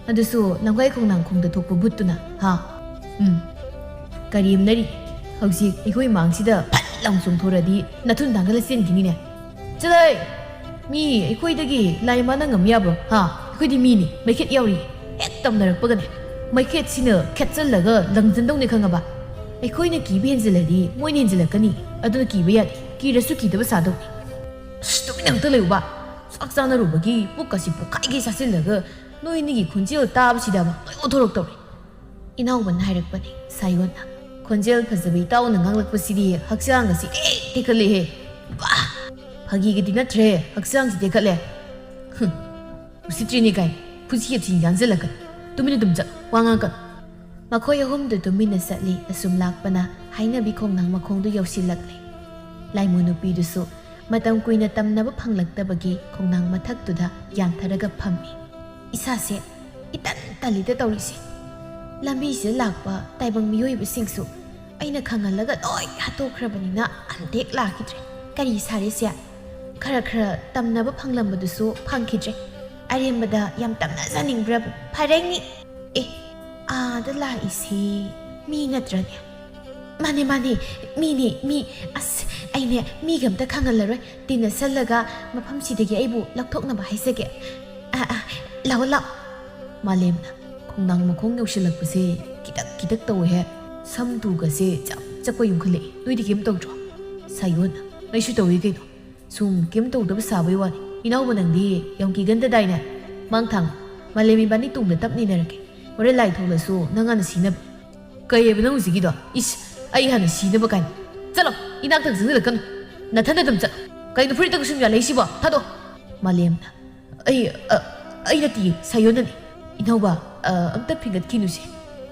ꯑꯗꯨꯁꯨ ꯂꯝꯈꯥꯏ ꯈꯣꯡꯅꯥꯡ ꯈꯣꯡꯗ ꯊꯣꯛꯄ ꯕꯨꯠꯇꯨꯅ, ꯍꯥ?" "ꯎꯝ, ꯀꯔꯦꯝꯅꯔꯤ꯫ ꯍꯧꯖꯤꯛ ꯑꯩꯈꯣꯏ ꯃꯥꯡꯁꯤꯗ ꯐꯠ ꯂꯥꯎ ꯆꯣꯡꯊꯣꯔꯛꯑꯗꯤ ꯅꯊꯨꯟ ꯊꯥꯡꯒꯠꯂ ꯆꯦꯟꯈꯤꯅꯤꯅꯦ꯫ ꯆꯠꯂꯣꯍꯦ! ꯃꯤ ꯑꯩꯈꯣꯏꯗꯒꯤ ꯂꯥꯏ ꯃꯥꯅ ꯉꯝ ꯌꯥꯕ꯭ꯔꯣ? ꯍꯥ? ꯑꯩꯈꯣꯏꯗꯤ ꯃꯤꯅꯤ, ꯃꯩꯈꯦꯠ ꯌꯥꯎꯔꯤ꯫ ꯍꯦꯛ ꯇꯝꯅꯔꯛꯄꯒꯅꯦ, ꯃꯩꯈꯦꯠꯁꯤꯅ ꯈꯦꯠꯆꯜꯂꯒ ꯂꯪꯖꯟꯗꯧꯅꯦ, ꯈꯪꯉꯕ? ꯑꯩꯈꯣꯏꯅ ꯀꯤꯕ ꯍꯦꯟꯖꯤꯜꯂꯗꯤ ꯃꯣꯏꯅ ꯍꯦꯟꯖꯤꯜꯂꯛꯀꯅꯤ꯫ ꯑꯗꯨꯅ ꯀꯤꯕ ꯌꯥꯗꯦ꯫ ꯀꯤꯔꯁꯨ ꯀꯤꯗꯕ ꯁꯥꯗꯧꯅꯤ꯫ ꯑꯁ, ꯇꯨꯃꯤꯟꯅ ꯑꯝꯇ ꯂꯩꯌꯨꯕ꯫ ꯆꯥꯛ ꯆꯥꯅꯔꯨꯕꯒꯤ ꯄꯨꯛꯀꯁꯤ ꯄꯨꯡꯈꯥꯏꯒꯩ ꯆꯥꯁꯤꯜꯂꯒ ꯅꯣꯏ ꯑꯅꯤꯒꯤ ꯈꯣꯟꯖꯦꯜ ꯇꯥꯕꯁꯤꯗ ꯑꯃ ꯂꯣꯏ ꯑꯣꯟꯊꯣꯔꯛꯇꯧꯔꯦ꯫" ꯏꯅꯥꯎꯕꯅ ꯍꯥꯏꯔꯛꯄꯅꯦ꯫ ꯁꯥꯌꯣꯟꯅ, "ꯈꯣꯟꯖꯦꯜ ꯐꯖꯕ ꯏꯇꯥꯎꯅ ꯉꯥꯡꯂꯛꯄꯁꯤꯗꯤ ꯍꯛꯆꯥꯡ ꯑꯁꯤ ꯏꯇꯦꯛ ꯇꯦꯛꯈꯠꯂꯦꯍꯦ꯫ ꯕꯥ! ꯐꯥꯒꯤꯒꯗꯤ ꯅꯠꯇ꯭ꯔꯦ, ꯍꯛꯆꯥꯡꯁꯤ ꯇꯦꯛꯈꯠꯂꯦ꯫ ꯍꯨꯝ, ꯎꯁꯤꯠꯇ꯭ꯔꯤꯅꯦ ꯀꯥꯏꯅ ꯈꯨꯖꯤ ꯑꯁꯤ ꯌꯥꯟꯁꯤꯜꯂꯛꯀꯅꯤ꯫ ꯇꯨꯃꯤꯟꯅ ꯑꯗꯨꯝ ꯆꯠ, ꯋꯥ ꯉꯥꯡꯀꯅꯨ꯫" ꯃꯈꯣꯏ ꯑꯍꯨꯝꯗꯨ ꯇꯨꯃꯤꯟꯅ ꯆꯠꯂꯤ꯫ ꯑꯁꯨꯝ ꯂꯥꯛꯄꯅ ꯍꯥꯏꯅꯕꯤ ꯈꯣꯡꯅꯥꯡ ꯃꯈꯣꯡꯗꯨ ꯌꯧꯁꯤꯜꯂꯛꯂꯦ꯫ ꯂꯥꯏꯃꯨ ꯅꯨꯄꯤꯗꯨꯁꯨ ꯃꯇꯝ ꯀꯨꯏꯅ ꯇꯝꯅꯕ ꯐꯪꯂꯛꯇꯕꯒꯤ ꯈꯣꯡꯅꯥꯡ ꯃꯊꯛꯇꯨꯗ ꯌꯥꯟꯊꯔꯒ ꯐꯝꯃꯤ꯫ "ꯏꯁꯥꯁꯦ ꯏꯇꯟ ꯇꯜꯂꯤꯗ ꯇꯧꯔꯤꯁꯦ꯫ ꯂꯝꯕꯤꯁꯤꯗ ꯂꯥꯛꯄ ꯇꯥꯏꯕꯪ ꯃꯤꯑꯣꯏꯕꯁꯤꯡꯁꯨ ꯑꯩꯅ ꯈꯪꯍꯜꯂꯒ ꯂꯣꯏ ꯍꯥꯠꯇꯣꯛꯈ꯭ꯔꯕꯅꯤꯅ ꯑꯝꯇ ꯍꯦꯛ ꯂꯥꯛꯈꯤꯗ꯭ꯔꯦ꯫ ꯀꯔꯤ ꯁꯥꯔꯦꯁꯦ? ꯈꯔ ꯈꯔ ꯇꯝꯅꯕ ꯐꯪꯂꯝꯕꯗꯨꯁꯨ ꯐꯪꯈꯤꯗ꯭ꯔꯦ꯫ ꯑꯔꯦꯝꯕꯗ ꯌꯥꯝ ꯇꯝꯅꯖꯅꯤꯡꯕ꯭ꯔꯕꯨ? ꯐꯔꯦꯅꯤ꯫ ꯑꯦ, ꯑꯥꯗ ꯂꯥꯛꯏꯁꯤ ꯃꯤ ꯅꯠꯇ꯭ꯔꯅꯦ?" "ꯃꯥꯅꯦ, ꯃꯥꯅꯦ, ꯃꯤꯅꯦ, ꯃꯤ꯫ ꯑꯁ, ꯑꯩꯅꯦ ꯃꯤꯒ ꯑꯝꯇ ꯈꯪꯍꯜꯂꯔꯣꯏ꯫ ꯇꯤꯟꯅꯁꯜꯂꯒ ꯃꯐꯝꯁꯤꯗꯒꯤ ꯑꯩꯕꯨ ꯂꯧꯊꯣꯛꯅꯕ ꯍꯥꯏꯖꯒꯦ꯫ ꯑꯥ, ꯑꯥ, ꯂꯥꯛꯑꯣ, ꯂꯥꯛꯑꯣ꯫" ꯃꯥꯂꯦꯝꯅ, "ꯈꯣꯡꯅꯥꯡ ꯃꯈꯣꯡ ꯌꯧꯁꯤꯜꯂꯛꯄꯁꯦ ꯈꯤꯇꯛ ꯈꯤꯇꯛ ꯇꯧꯋꯦꯍꯦ꯫ ꯁꯝ ꯇꯨꯒꯁꯦ ꯆꯞ ꯆꯞꯄ ꯌꯨꯡꯈꯠꯂꯛꯑꯦ꯫ ꯅꯣꯏꯗꯤ ꯀꯩꯝ ꯇꯧꯗ꯭ꯔꯣ?" ꯁꯥꯌꯣꯟꯅ, "ꯑꯩꯁꯨ ꯇꯧꯏ ꯀꯩꯅꯣ꯫ ꯁꯨꯝ ꯀꯩꯝ ꯇꯧꯗꯕ ꯁꯥꯕꯩ ꯋꯥꯅꯤ꯫ ꯏꯅꯥꯎꯕ ꯅꯪꯗꯤ ꯌꯥꯝ ꯀꯤꯒꯟꯗꯗꯥꯏꯅꯦ? ꯃꯥꯡ ꯊꯥꯡ, ꯃꯥꯂꯦꯝ ꯏꯕꯥꯅꯤ ꯇꯨꯡꯗ ꯇꯞ ꯏꯟꯅꯔꯒꯦ꯫ ꯍꯣꯔꯦꯟ ꯂꯥꯏ ꯊꯣꯛꯂꯁꯨ ꯅꯪ ꯍꯥꯟꯅ ꯁꯤꯅꯕ꯫" "ꯀꯩ ꯍꯥꯏꯕ ꯅꯪ ꯍꯧꯖꯤꯛꯀꯤꯗꯣ? ꯏꯁ, ꯑꯩ ꯍꯥꯟꯅ ꯁꯤꯅꯕ ꯀꯥꯏꯅ꯫ ꯆꯠꯂꯣ, ꯏꯅꯥꯛꯇ ꯆꯪꯁꯤꯜꯂꯛꯀꯅꯨ꯫ ꯅꯊꯟꯗ ꯑꯗꯨꯝ ꯆꯠꯂꯣ꯫ ꯀꯩꯅꯣ ꯐꯨꯔꯤꯠꯇꯒ ꯁꯨꯝ ꯌꯥꯜꯂꯛꯏꯁꯤꯕꯣ? ꯊꯥꯗꯣꯛꯑꯣ꯫" ꯃꯥꯂꯦꯝꯅ, "ꯑꯩ, ꯑ, ꯑꯩ ꯅꯠꯇꯤꯌꯦ, ꯁꯥꯌꯣꯟꯅꯅꯦ꯫ ꯏꯅꯥꯎꯕ, ꯑ, ꯑꯝꯇ ꯐꯤꯡꯒꯠꯈꯤꯅꯨꯁꯦ꯫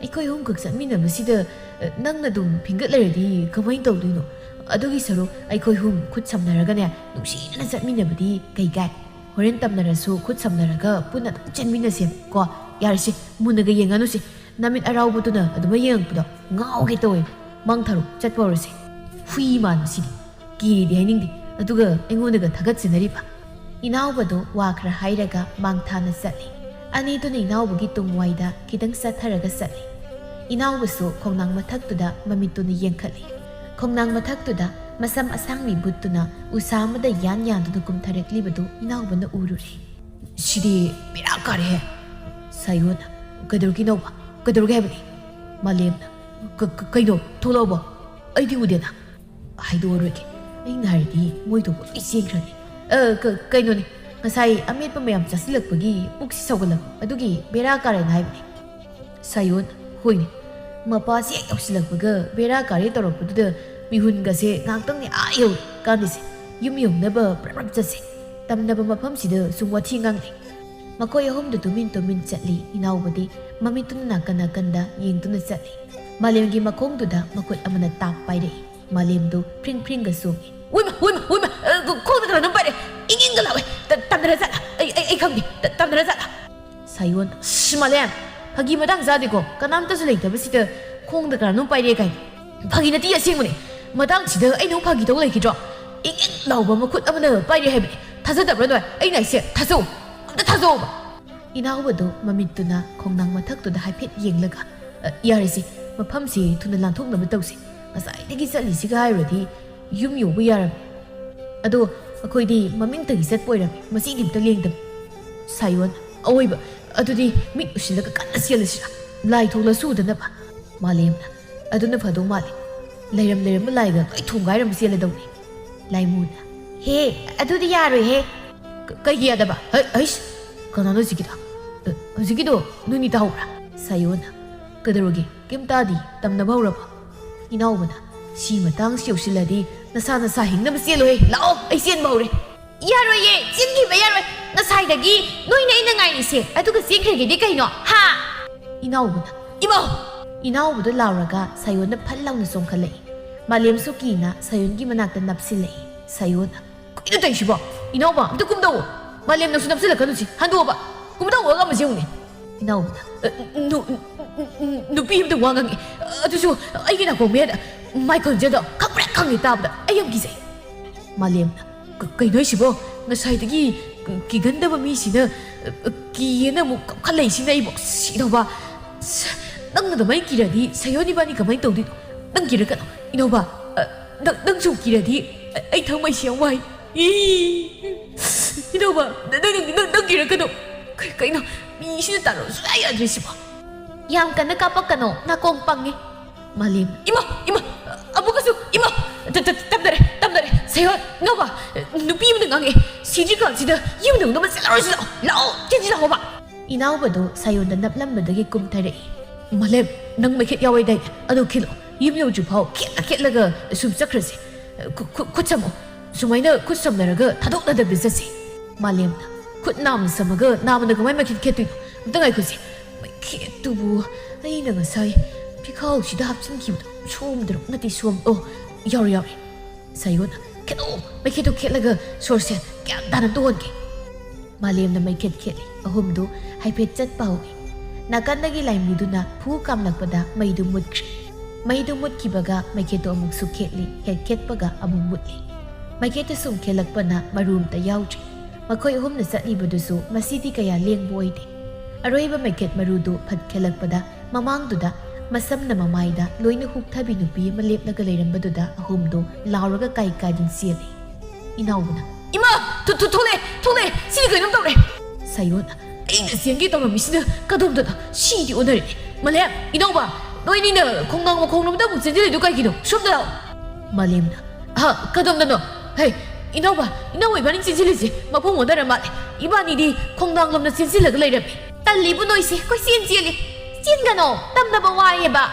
ꯑꯩꯈꯣꯏ ꯑꯍꯨꯝꯈꯛ ꯆꯠꯃꯤꯟꯅꯕꯁꯤꯗ, ꯑ, ꯅꯪꯅ ꯑꯗꯨꯝ ꯐꯤꯡꯒꯠ ꯂꯩꯔꯗꯤ ꯀꯃꯥꯏꯅ ꯇꯧꯗꯣꯏꯅꯣ? ꯑꯗꯨꯒꯤ ꯁꯔꯨꯛ ꯑꯩꯈꯣꯏ ꯑꯍꯨꯝ ꯈꯨꯠ ꯁꯝꯅꯔꯒꯅꯦ, ꯅꯨꯡꯁꯤꯅꯅ ꯆꯠꯃꯤꯟꯅꯕꯗꯤ ꯀꯩ ꯀꯥꯏ? ꯍꯣꯔꯦꯟ ꯇꯝꯅꯔꯁꯨ ꯈꯨꯠ ꯁꯝꯅꯔꯒ ꯄꯨꯟꯅ ꯑꯗꯨꯝ ꯆꯦꯟꯃꯤꯟꯅꯁꯦꯕ ꯀꯣ꯫ ꯌꯥꯔꯦꯁꯦ, ꯃꯨꯟꯅꯒ ꯌꯦꯡꯉꯅꯨꯁꯦ꯫ ꯅꯃꯤꯠ ꯑꯔꯥꯎꯕꯗꯨꯅ ꯑꯗꯨꯃꯥꯏ ꯌꯦꯡꯉꯛꯄꯗꯣ ꯉꯥꯎꯒꯦ ꯇꯧꯋꯦ꯫ ꯃꯥꯡꯊꯔꯣ, ꯆꯠꯄ ꯍꯧꯔꯁꯦ꯫ ꯍꯨꯏ ꯃꯥꯟꯕꯁꯤꯗꯤ꯫ ꯀꯤꯔꯤꯗꯤ ꯍꯥꯏꯅꯤꯡꯗꯦ, ꯑꯗꯨꯒ ꯑꯩꯉꯣꯟꯗꯒ ꯊꯥꯒꯠꯆꯅꯔꯤꯕ꯫ ꯏꯅꯥꯎꯕꯗꯣ ꯋꯥ ꯈꯔ ꯍꯥꯏꯔꯒ ꯃꯥꯡꯊꯥꯅ ꯆꯠꯂꯤ꯫ ꯑꯅꯤꯗꯨꯅ ꯏꯅꯥꯎꯕꯒꯤ ꯇꯨꯡꯋꯥꯏꯗ ꯈꯤꯇꯪ ꯆꯠꯊꯔꯒ ꯆꯠꯂꯤ꯫ ꯏꯅꯥꯎꯕꯁꯨ ꯈꯣꯡꯅꯥꯡ ꯃꯊꯛꯇꯨꯗ ꯃꯃꯤꯠꯇꯨꯅ ꯌꯦꯡꯈꯠꯂꯤ꯫ ꯈꯣꯡꯅꯥꯡ ꯃꯊꯛꯇꯨꯗ ꯃꯁꯝ ꯑꯁꯥꯡꯕꯤ ꯕꯨꯠꯇꯨꯅ ꯎꯁꯥ ꯑꯃꯗ ꯌꯥꯟ ꯌꯥꯟꯗꯨꯅ ꯀꯨꯝꯊꯔꯛꯂꯤꯕꯗꯨ ꯏꯅꯥꯎꯕꯅ ꯎꯔꯨꯔꯦ꯫ "ꯁꯤꯗꯤ ꯕꯦꯔꯥ ꯀꯥꯔꯦꯍꯦ!" ꯁꯥꯌꯣꯟꯅ꯫ "ꯀꯩꯗꯧꯔꯒꯦ ꯏꯅꯥꯎꯕ? ꯀꯩꯗꯧꯔꯒꯦ ꯍꯥꯏꯕꯅꯤ?" ꯃꯥꯂꯦꯝꯅ꯫ "ꯀ-, ꯀ-, ꯀꯩꯅꯣ? ꯊꯣꯛꯂꯛꯑꯕꯣ? ꯑꯩꯗꯤ ꯎꯗꯦꯅ?" "ꯍꯥꯏꯗꯣꯛꯑꯔꯣꯏꯒꯦ꯫ ꯑꯩꯅ ꯍꯥꯏꯔꯗꯤ ꯃꯣꯏ ꯊꯣꯛꯄ ꯂꯣꯏ ꯆꯦꯟꯈ꯭ꯔꯅꯤ꯫ ꯑ, ꯀ-, ꯀꯩꯅꯣꯅꯦ, ꯉꯁꯥꯏ ꯑꯃꯦꯠꯄ ꯃꯌꯥꯝ ꯆꯥꯁꯤꯜꯂꯛꯄꯒꯤ ꯄꯨꯛꯁꯤ ꯁꯧꯒꯠꯂꯛꯄ, ꯑꯗꯨꯒꯤ ꯕꯦꯔꯥ ꯀꯥꯔꯦꯅ ꯍꯥꯏꯕꯅꯦ꯫" ꯁꯥꯌꯣꯟ꯫ "ꯍꯣꯏꯅꯦ, ꯃꯄꯥꯁꯤ ꯍꯦꯛ ꯌꯧꯁꯤꯜꯂꯛꯄꯒ ꯕꯦꯔꯥ ꯀꯥꯔꯦ ꯇꯧꯔꯛꯄꯗꯨꯗ ꯃꯤꯍꯨꯟꯒꯁꯦ ꯉꯥꯏꯍꯥꯛꯇꯪꯅꯦ ꯑꯥ ꯌꯧꯔꯦ ꯀꯥꯟꯗꯦꯁꯦ꯫ ꯌꯨꯝ ꯌꯧꯅꯕ ꯄ꯭ꯔꯞ ꯄ꯭ꯔꯞ ꯆꯠꯁꯦ꯫ ꯇꯝꯅꯕ ꯃꯐꯝꯁꯤꯗ ꯁꯨꯝ ꯋꯥꯊꯤ ꯉꯥꯡꯅꯩ꯫" ꯃꯈꯣꯏ ꯑꯍꯨꯝꯗꯨ ꯇꯨꯃꯤꯟ ꯇꯨꯃꯤꯟ ꯆꯠꯂꯤ꯫ ꯏꯅꯥꯎꯕꯗꯤ ꯃꯃꯤꯠꯇꯨꯅ ꯅꯥꯀꯟ ꯅꯥꯀꯟꯗ ꯌꯦꯡꯗꯨꯅ ꯆꯠꯂꯤ꯫ ꯃꯥꯂꯦꯝꯒꯤ ꯃꯈꯣꯡꯗꯨꯗ ꯃꯈꯨꯠ ꯑꯃꯅ ꯇꯥꯞ ꯄꯥꯏꯔꯛꯏ꯫ ꯃꯥꯂꯦꯝꯗꯨ ꯐ꯭ꯔꯤꯡ ꯐ꯭ꯔꯤꯡꯒ ꯆꯣꯡꯉꯤ꯫ "ꯎꯏꯃ, ꯎꯏꯃ, ꯎꯏꯃ! ꯑ, ꯈꯣ-, ꯈꯣꯡꯗ ꯀꯅꯥꯅꯣꯝ ꯄꯥꯏꯔꯦ! ꯏꯪ ꯏꯪꯒ ꯂꯥꯎꯋꯦ! ꯇ-, ꯇꯝꯅꯔ ꯆꯠꯂ! ꯑꯩ, ꯑꯩ, ꯑꯩ ꯈꯪꯗꯦ! ꯇ-, ꯇꯝꯅꯔ ꯆꯠꯂ!" ꯁꯥꯌꯣꯟ꯫ "ꯁꯤ, ꯃꯥꯂꯦꯝ! ꯐꯥꯒꯤ ꯃꯇꯥꯡ ꯆꯥꯗꯦꯀꯣ꯫ ꯀꯅꯥꯝꯇꯁꯨ ꯂꯩꯇꯕꯁꯤꯗ ꯈꯣꯡꯗ ꯀꯅꯥꯅꯣꯝ ꯄꯥꯏꯔꯛꯑꯦ ꯀꯥꯏꯅ꯫ ꯐꯥꯒꯤ ꯅꯠꯇꯦ, ꯑꯁꯦꯡꯕꯅꯦ꯫ ꯃꯇꯥꯡꯁꯤꯗ ꯑꯩꯅ ꯑꯃꯨꯛ ꯐꯥꯒꯤ ꯇꯧ ꯂꯩꯈꯤꯗ꯭ꯔꯣ? ꯏꯪ ꯏꯪ ꯂꯥꯎꯕ ꯃꯈꯨꯠ ꯑꯃꯅ ꯄꯥꯏꯔꯛꯑꯦ ꯍꯥꯏꯕꯅꯦ꯫ ꯊꯥꯖꯗꯕ꯭ꯔꯥ ꯅꯣꯏ? ꯑꯩꯅ ꯍꯥꯏꯁꯦ ꯊꯥꯖꯧ꯫ ꯑꯝꯇ ꯊꯥꯖꯧꯕ!" ꯏꯅꯥꯎꯕꯗꯣ ꯃꯃꯤꯠꯇꯨꯅ ꯈꯣꯡꯅꯥꯡ ꯃꯊꯛꯇꯨꯗ ꯍꯥꯏꯐꯦꯠ ꯌꯦꯡꯂꯒ, "ꯑ, ꯌꯥꯔꯦꯁꯦ, ꯃꯐꯝꯁꯦ ꯊꯨꯅ ꯂꯥꯟꯊꯣꯛꯅꯕ ꯇꯧꯁꯦ꯫ ꯉꯁꯥꯏꯗꯒꯤ ꯆꯠꯂꯤꯁꯤꯒ ꯍꯥꯏꯔꯨꯔꯗꯤ ꯌꯨꯝ ꯌꯧꯕ ꯌꯥꯔꯝꯃꯤ꯫ ꯑꯗꯣ ꯑꯩꯈꯣꯏꯗꯤ ꯃꯃꯤꯡꯇꯒꯤ ꯆꯠꯄ ꯑꯣꯏꯔꯝꯃꯤ, ꯃꯁꯤꯗꯤ ꯑꯝꯇ ꯂꯦꯡꯗꯕ꯫" ꯁꯥꯌꯣꯟ꯫ "ꯑꯑꯣꯏꯕ, ꯑꯗꯨꯗꯤ ꯃꯤꯠ ꯎꯁꯤꯜꯂꯒ ꯀꯟꯅ ꯆꯦꯜꯂꯁꯤꯔꯥ? ꯂꯥꯏ ꯊꯣꯡꯂꯁꯨ ꯎꯗꯅꯕ꯫" ꯃꯥꯂꯦꯝꯅ꯫ "ꯑꯗꯨꯅ ꯐꯗꯧ ꯃꯥꯜꯂꯦ꯫ ꯂꯩꯔꯝ ꯂꯩꯔꯝꯕ ꯂꯥꯏꯒ ꯂꯣꯏ ꯊꯣꯡꯒꯥꯏꯔꯝꯕ ꯆꯦꯜꯂꯗꯧꯅꯤ꯫" ꯂꯥꯏꯃꯨꯅ꯫ "ꯍꯦ, ꯑꯗꯨꯗꯤ ꯌꯥꯔꯣꯏꯍꯦ꯫" "ꯀ-, ꯀꯩꯒꯤ ꯌꯥꯗꯕ? ꯍꯩ, ꯍꯩꯁ! ꯀꯅꯥꯅꯣ ꯍꯧꯖꯤꯛꯀꯤꯗꯣ? ꯑ, ꯍꯧꯖꯤꯛꯀꯤꯗꯣ ꯅꯣꯏꯅꯤ ꯇꯥꯍꯧꯕ꯭ꯔꯥ?" ꯁꯥꯌꯣꯟꯅ꯫ "ꯀꯩꯗꯧꯔꯒꯦ? ꯀꯩꯝ ꯇꯥꯗꯤ꯫ ꯇꯝꯅꯕ ꯍꯧꯔꯕꯣ?" ꯏꯅꯥꯎꯕꯅ꯫ "ꯁꯤ ꯃꯇꯥꯡꯁꯤ ꯌꯧꯁꯤꯜꯂꯗꯤ ꯅꯁꯥ ꯅꯁꯥ ꯍꯤꯡꯅꯕ ꯆꯦꯜꯂꯣꯍꯦ꯫ ꯂꯥꯛꯑꯣ, ꯑꯩ ꯆꯦꯟꯕ ꯍꯧꯔꯦ꯫" "ꯌꯥꯔꯣꯏꯌꯦ, ꯆꯦꯟꯈꯤꯕ ꯌꯥꯔꯣꯏ꯫ ꯉꯁꯥꯏꯗꯒꯤ ꯅꯣꯏꯅ ꯑꯩꯅ ꯉꯥꯏꯔꯤꯁꯦ, ꯑꯗꯨꯒ ꯆꯦꯟꯈ꯭ꯔꯒꯦꯗꯤ ꯀꯩꯅꯣ, ꯍꯥ?" ꯏꯅꯥꯎꯕꯅ, "ꯏꯃꯥ!" ꯏꯅꯥꯎꯕꯗꯣ ꯂꯥꯎꯔꯒ ꯁꯥꯌꯣꯟꯅ ꯐꯠ ꯂꯥꯎꯅ ꯆꯣꯡꯈꯠꯂꯛꯏ꯫ ꯃꯥꯂꯦꯝꯁꯨ ꯀꯤꯅ ꯁꯥꯌꯣꯟꯒꯤ ꯃꯅꯥꯛꯇ ꯅꯞꯁꯤꯜꯂꯛꯏ꯫ ꯁꯥꯌꯣꯟꯅ, "ꯀꯩꯅꯣ ꯇꯧꯔꯤꯁꯤꯕꯣ? ꯏꯅꯥꯎꯕ, ꯑꯝꯇ ꯀꯨꯝꯗꯧꯑꯣ꯫ ꯃꯥꯂꯦꯝ, ꯅꯪꯁꯨ ꯅꯞꯁꯤꯜꯂꯛꯀꯅꯨꯁꯤ꯫ ꯍꯟꯗꯣꯛꯑꯣꯕ꯫ ꯀꯨꯝꯗꯧꯑꯣ, ꯑꯉꯝꯕꯁꯤ ꯌꯦꯡꯉꯨꯅꯦ꯫" ꯏꯅꯥꯎꯕꯅ, "ꯑ, ꯅꯨ-, ꯅꯨꯄꯤ ꯑꯃꯗ ꯋꯥ ꯉꯥꯡꯉꯤ꯫ ꯑꯗꯨꯁꯨ ꯑꯩꯒꯤ ꯅꯥꯀꯣꯡ ꯃꯌꯥꯗ꯫ ꯃꯥꯏ ꯈꯣꯟꯖꯦꯜꯗꯣ ꯈꯪꯄ꯭ꯔꯦꯛ ꯈꯪꯉꯦ ꯇꯥꯕꯗ꯫ ꯑꯩ ꯌꯥꯝ ꯀꯤꯖꯩ꯫" ꯃꯥꯂꯦꯝꯅ, "ꯀ-, ꯀꯩꯅꯣ ꯍꯥꯏꯁꯤꯕꯣ? ꯉꯁꯥꯏꯗꯒꯤ ꯀꯤꯒꯟꯗꯕ ꯃꯤꯁꯤꯅ, ꯑ, ꯀꯤꯌꯦꯅ ꯑꯃꯨꯛ ꯀꯞꯈꯠꯂꯛꯏꯁꯤꯅ ꯑꯩꯕꯨ ꯁꯤꯗꯧꯕ꯫ ꯁ-, ꯅꯪ ꯑꯗꯨꯃꯥꯏꯅ ꯀꯤꯔꯗꯤ ꯁꯥꯌꯣꯟ ꯏꯕꯥꯅꯤ ꯀꯃꯥꯏꯅ ꯇꯧꯗꯣꯏꯅꯣ? ꯅꯪ ꯀꯤꯔꯛꯀꯅꯣ, ꯏꯅꯧꯕ꯫ ꯑ, ꯅꯪ, ꯅꯪꯁꯨ ꯀꯤꯔꯗꯤ ꯑ-, ꯑꯩ ꯊꯃꯣꯏꯁꯤ ꯌꯥꯝ ꯋꯥꯏ꯫ ꯏ, ꯏꯅꯧꯕ, ꯅ-, ꯅꯪ, ꯅꯪ, ꯅꯪ ꯀꯤꯔꯛꯀꯅꯣ꯫ ꯀ-, ꯀꯩꯅꯣ? ꯃꯤꯁꯤꯅ ꯇꯥꯔꯣ ꯁꯨꯡꯌꯥ ꯌꯥꯗ꯭ꯔꯤꯁꯤꯕꯣ꯫" "ꯌꯥꯝ ꯀꯟꯅ ꯀꯥꯞꯄꯛꯀꯅꯣ, ꯅꯥꯀꯣꯡ ꯄꯪꯉꯦ꯫" ꯃꯥꯂꯦꯝ, "ꯏꯃꯥ, ꯏꯃꯥ, ꯑꯃꯨꯛꯀꯁꯨ, ꯏꯃꯥ!" "ꯇ-, ꯇ-, ꯇꯝꯅꯔꯦ, ꯇꯝꯅꯔꯦ꯫ ꯁꯥꯌꯣꯟ, ꯏꯅꯧꯕ, ꯅꯨꯄꯤ ꯑꯃꯅ ꯉꯥꯡꯉꯛꯑꯦ꯫ ꯁꯤꯗ꯭ꯔꯤꯀꯥꯟꯁꯤꯗ ꯌꯨꯝ ꯌꯧꯅꯕ ꯆꯦꯜꯂꯔꯣꯏꯁꯤ ꯂꯥꯛꯑꯣ, ꯂꯥꯛꯑꯣ, ꯆꯦꯟꯁꯤ ꯂꯥꯛꯑꯣꯕ꯫" ꯏꯅꯥꯎꯕꯗꯣ ꯁꯥꯌꯣꯟꯗ ꯅꯞꯂꯝꯕꯗꯒꯤ ꯀꯨꯝꯊꯔꯛꯏ꯫ "ꯃꯥꯂꯦꯝ, ꯅꯪ ꯃꯩꯈꯦꯠ ꯌꯥꯎꯋꯦꯗꯥꯏꯅꯦ? ꯑꯗꯨ ꯈꯤꯜꯂꯣ꯫ ꯌꯨꯝ ꯌꯧꯗ꯭ꯔꯤꯐꯥꯎ ꯈꯦꯠꯂ ꯈꯦꯠꯂꯒ ꯁꯨꯝ ꯆꯠꯈ꯭ꯔꯁꯦ꯫ ꯈꯨ-, ꯈꯨ-, ꯈꯨꯠ ꯁꯝꯃꯣ꯫ ꯁꯨꯃꯥꯏꯅ ꯈꯨꯠ ꯁꯝꯅꯔꯒ ꯊꯥꯗꯣꯛꯅꯗꯕꯤꯗ ꯆꯠꯁꯦ꯫" ꯃꯥꯂꯦꯝꯅ, "ꯈꯨꯠ ꯅꯥꯝꯅ ꯁꯝꯃꯒ ꯅꯥꯝꯃꯅ ꯀꯃꯥꯏꯅ ꯃꯩꯈꯦꯠ ꯈꯦꯠꯇꯣꯏꯅꯣ? ꯑꯝꯇ ꯉꯥꯏꯈꯣꯁꯦ꯫ ꯃꯩꯈꯦꯠꯇꯨꯕꯨ ꯑꯩꯅ ꯉꯁꯥꯏ ꯐꯤꯈꯥꯎꯁꯤꯗ ꯍꯥꯞꯆꯤꯟꯈꯤꯕꯗꯣ ꯁꯣꯝꯗꯔꯣ? ꯅꯠꯇꯦ, ꯁꯣꯝ, ꯑꯣ, ꯌꯥꯎꯔꯦ, ꯌꯥꯎꯔꯦ꯫" ꯁꯥꯌꯣꯟꯅ, "ꯈꯦꯠꯂꯣ, ꯃꯩꯈꯦꯠꯇꯣ ꯈꯦꯠꯂꯒ ꯁꯣꯔꯁꯦ ꯒ꯭ꯌꯥꯟ ꯇꯥꯅ ꯑꯝꯇ ꯍꯣꯟꯒꯦ꯫" ꯃꯥꯂꯦꯝꯅ ꯃꯩꯈꯦꯠ ꯈꯦꯠꯂꯤ꯫ ꯑꯍꯨꯝꯗꯨ ꯍꯥꯏꯐꯦꯠ ꯆꯠꯄ ꯍꯧꯏ꯫ ꯅꯥꯀꯟꯗꯒꯤ ꯂꯥꯏꯃꯨꯗꯨꯅ ꯐꯨ ꯀꯥꯝꯂꯛꯄꯗ ꯃꯩꯗꯨ ꯃꯨꯠꯈ꯭ꯔꯦ꯫ ꯃꯩꯗꯨ ꯃꯨꯠꯈꯤꯕꯒ ꯃꯩꯈꯦꯠꯇꯨ ꯑꯃꯨꯛꯁꯨ ꯈꯦꯠꯂꯤ, ꯍꯦꯛ ꯈꯦꯠꯄꯒ ꯑꯃꯨꯛ ꯃꯨꯠꯂꯤ꯫ ꯃꯩꯈꯦꯠꯇꯨ ꯁꯨꯝ ꯈꯦꯠꯂꯛꯄꯅ ꯃꯔꯨ ꯑꯝꯇ ꯌꯥꯎꯗ꯭ꯔꯦ꯫ ꯃꯈꯣꯏ ꯑꯍꯨꯝꯅ ꯆꯠꯂꯤꯕꯗꯨꯁꯨ ꯃꯁꯤꯗꯤ ꯀꯌꯥ ꯂꯦꯡꯕ ꯑꯣꯏꯗꯦ꯫ ꯑꯔꯣꯏꯕ ꯃꯩꯈꯦꯠ ꯃꯔꯨꯗꯨ ꯐꯠ ꯈꯦꯠꯂꯛꯄꯗ ꯃꯃꯥꯡꯗꯨꯗ ꯃꯁꯝꯅ ꯃꯃꯥꯏꯗ ꯂꯣꯏꯅ ꯍꯨꯛꯊꯕꯤ ꯅꯨꯄꯤ ꯑꯃ ꯂꯦꯞꯂꯒ ꯂꯩꯔꯝꯕꯗꯨꯗ ꯑꯍꯨꯝꯗꯨ ꯂꯥꯎꯔꯒ ꯀꯥꯏ ꯀꯥꯏꯗꯨꯅ ꯆꯦꯜꯂꯤ꯫ ꯏꯅꯥꯎꯕꯅ, "ꯏꯃꯥ! ꯊꯣ-, ꯊꯣ-, ꯊꯣꯛꯂꯛꯑꯦ! ꯊꯣꯛꯂꯛꯑꯦ! ꯁꯤꯗꯤ ꯀꯩꯅꯣꯝ ꯇꯧꯔꯦ!" ꯁꯥꯌꯣꯟꯅ, "ꯑꯩꯅ ꯆꯦꯟꯒꯦ ꯇꯧꯔꯝꯃꯤꯁꯤꯅ ꯀꯗꯣꯝꯗꯅꯣ? ꯁꯤꯗꯤ ꯑꯣꯟꯅꯔꯦ!" ꯃꯥꯂꯦꯝ, ꯏꯅꯥꯎꯕ, ꯅꯣꯏꯅꯤꯅ ꯈꯣꯡꯅꯥꯡ ꯃꯈꯣꯡꯂꯣꯝꯗ ꯑꯃꯨꯛ ꯆꯦꯟꯁꯤꯜꯂꯤꯗꯨ ꯀꯩꯒꯤꯅꯣ? ꯁꯣꯝꯗ ꯂꯥꯛꯑꯣ꯫ ꯃꯥꯂꯦꯝꯅ, "ꯍꯥ? ꯀꯗꯣꯝꯗꯅꯣ? ꯍꯦ, ꯏꯅꯥꯎꯕ, ꯏꯅꯥꯎꯕ ꯏꯕꯥꯅꯤ ꯆꯦꯟꯁꯤꯜꯂꯤꯁꯦ ꯃꯐꯝ ꯑꯣꯟꯅꯔ ꯃꯥꯜꯂꯦ꯫ ꯏꯕꯥꯅꯤꯗꯤ ꯈꯣꯡꯅꯥꯡꯂꯣꯝꯗ ꯆꯦꯟꯁꯤꯜꯂꯒ ꯂꯩꯔꯝꯃꯤ꯫" "ꯇꯜꯂꯤꯕꯨ ꯅꯣꯏꯁꯦ, ꯀꯣꯏꯆꯦꯟ ꯆꯦꯜꯂꯤ꯫ ꯆꯦꯟꯒꯅꯣ, ꯇꯝꯅꯕ ꯋꯥꯏꯌꯦꯕ꯫"